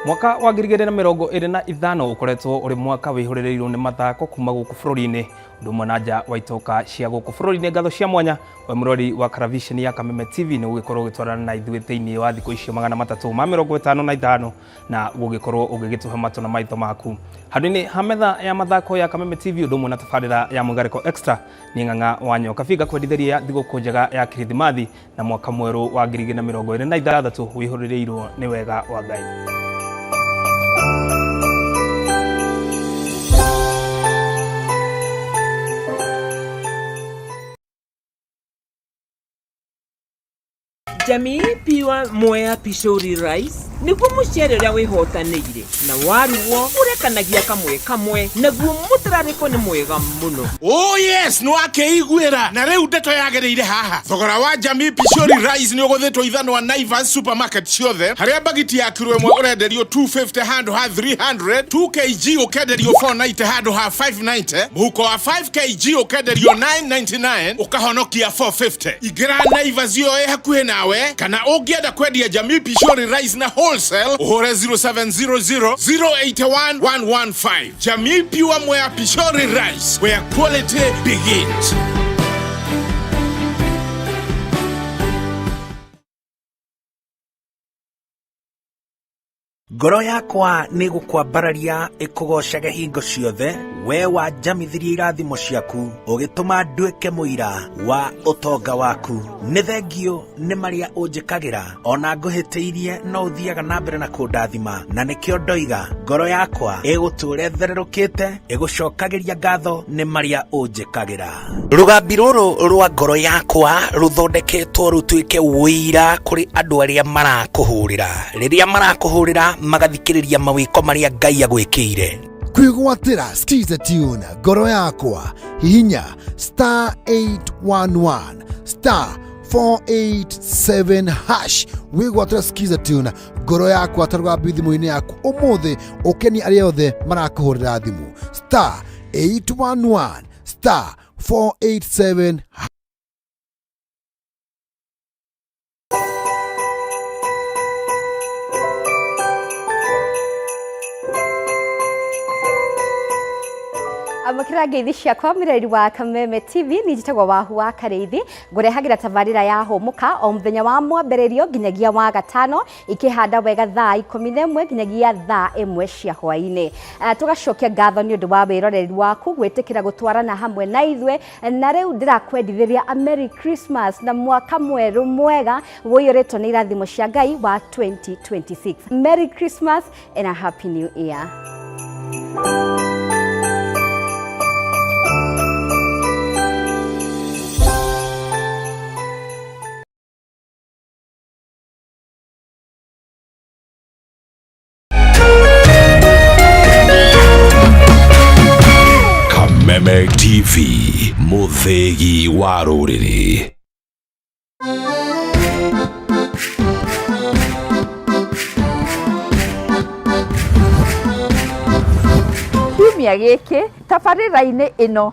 Mwaka wa 2025 ukoretwo uri mwaka wihuririrwo ni mathako kuma guku bururi-ini undu umwe na nja wa itoka cia guku bururi-ini. Ngatho cia mwanya we murori wa karavisheni ya Kameme TV ni gugikorwo ugitwarana na ithuĩ thiini wa thikũ icio 355 na gugikorwo ugigituhe matũ na maitho maku handu-ini ha metha ya mathako ya Kameme TV undu umwe na tabarĩra ya Mwĩgarĩko Extra ni Ng'ang'a wa Nyoka Binga kwendithĩria thigũkũ njega ya Kirithimathi na mwaka mwerũ wa 2026 wihũrĩrĩirwo nĩ wega wa Ngai. Jamii Pure Mwea Pishori Rice niguo mucere uria wihotanĩire na warugwo urekanagia kamwe kamwe naguo mutararĩko nĩ mwega mũno. Oh yes, nĩ wakeiguĩra na rĩu ndeto yagĩrĩire haha. Thogora wa Jamii Pishori Rice nĩ ũgũthĩtwo ithanwa Naivas supermarket ciothe harĩa bagiti ya kiro ĩmwe ũrenderio 250 handũ ha 300, 2 kg ũkenderio 490 handũ ha 590, mũhuko wa 5 kg ũkenderio 999 ũkahonokia 450. Ingĩra Naivas ĩyo ĩ hakuhĩ nawe kana ũngĩenda kwendia Jamii Pishori Rice na wholesale ũhũre 0700 081 115. Jamii Pure Mwea Pishori Rice, where quality begins. Ngoro yakwa nĩ gũkwambararia ĩkũgoocage hingo ciothe, we wanjamithirie irathimo ciaku, ũgĩtũma nduĩke mũira wa ũtonga waku. Nĩ thengio nĩ marĩa ũnjĩkagĩra, ona ngũhĩtĩirie no ũthiaga na mbere na kũndathima, na nĩkĩo ndoiga ngoro yakwa ĩgũtũũra ĩthererũkĩte, ĩgũcokagĩria ngatho nĩ marĩa ũnjĩkagĩra. Rũgambi rũrũ rwa ngoro yakwa rũthondeketwo rũtuĩke ũira kũrĩ andũ arĩa marakũhũrĩra. Rĩrĩa marakũhũrĩra magathikĩrĩria mawĩko marĩa Ngai agwĩkĩire. Kwĩgwatĩra Skiza Tune ngoro yakwa, hihinya star 811 star 487 hash wĩgwatĩra Skiza Tune ngoro yakwa ta rũgambi thimũ-inĩ yaku ũmũthĩ, ũkenie arĩa othe marakũhũrĩra thimũ star 811 star 487. Amũkĩra ngeithi ciakwa mũreri wa Kameme TV ni njĩtagwo Wahu wa Karĩithi ngũrehagĩra tabarĩra ya hũmũka o mũthenya wa mwambĩrĩrio nginyagia wa gatano ikĩhanda wega thaa 11 nginyagia thaa 1 cia hwaĩ-inĩ. Tũgacokia ngatho nĩ ũndũ wa wĩroreri waku gwĩtĩkĩra gũtwarana hamwe na ithuĩ, na rĩu ndĩrakwendithĩria a Merry Christmas na mwaka mwerũ mwega ũiyũrĩtwo nĩ irathimo cia Ngai wa 2026. Merry Christmas and a Happy New Year. Kameme TV, mũthĩgi wa rũrĩrĩ. Kiumia gĩkĩ tabarĩra-inĩ ĩno.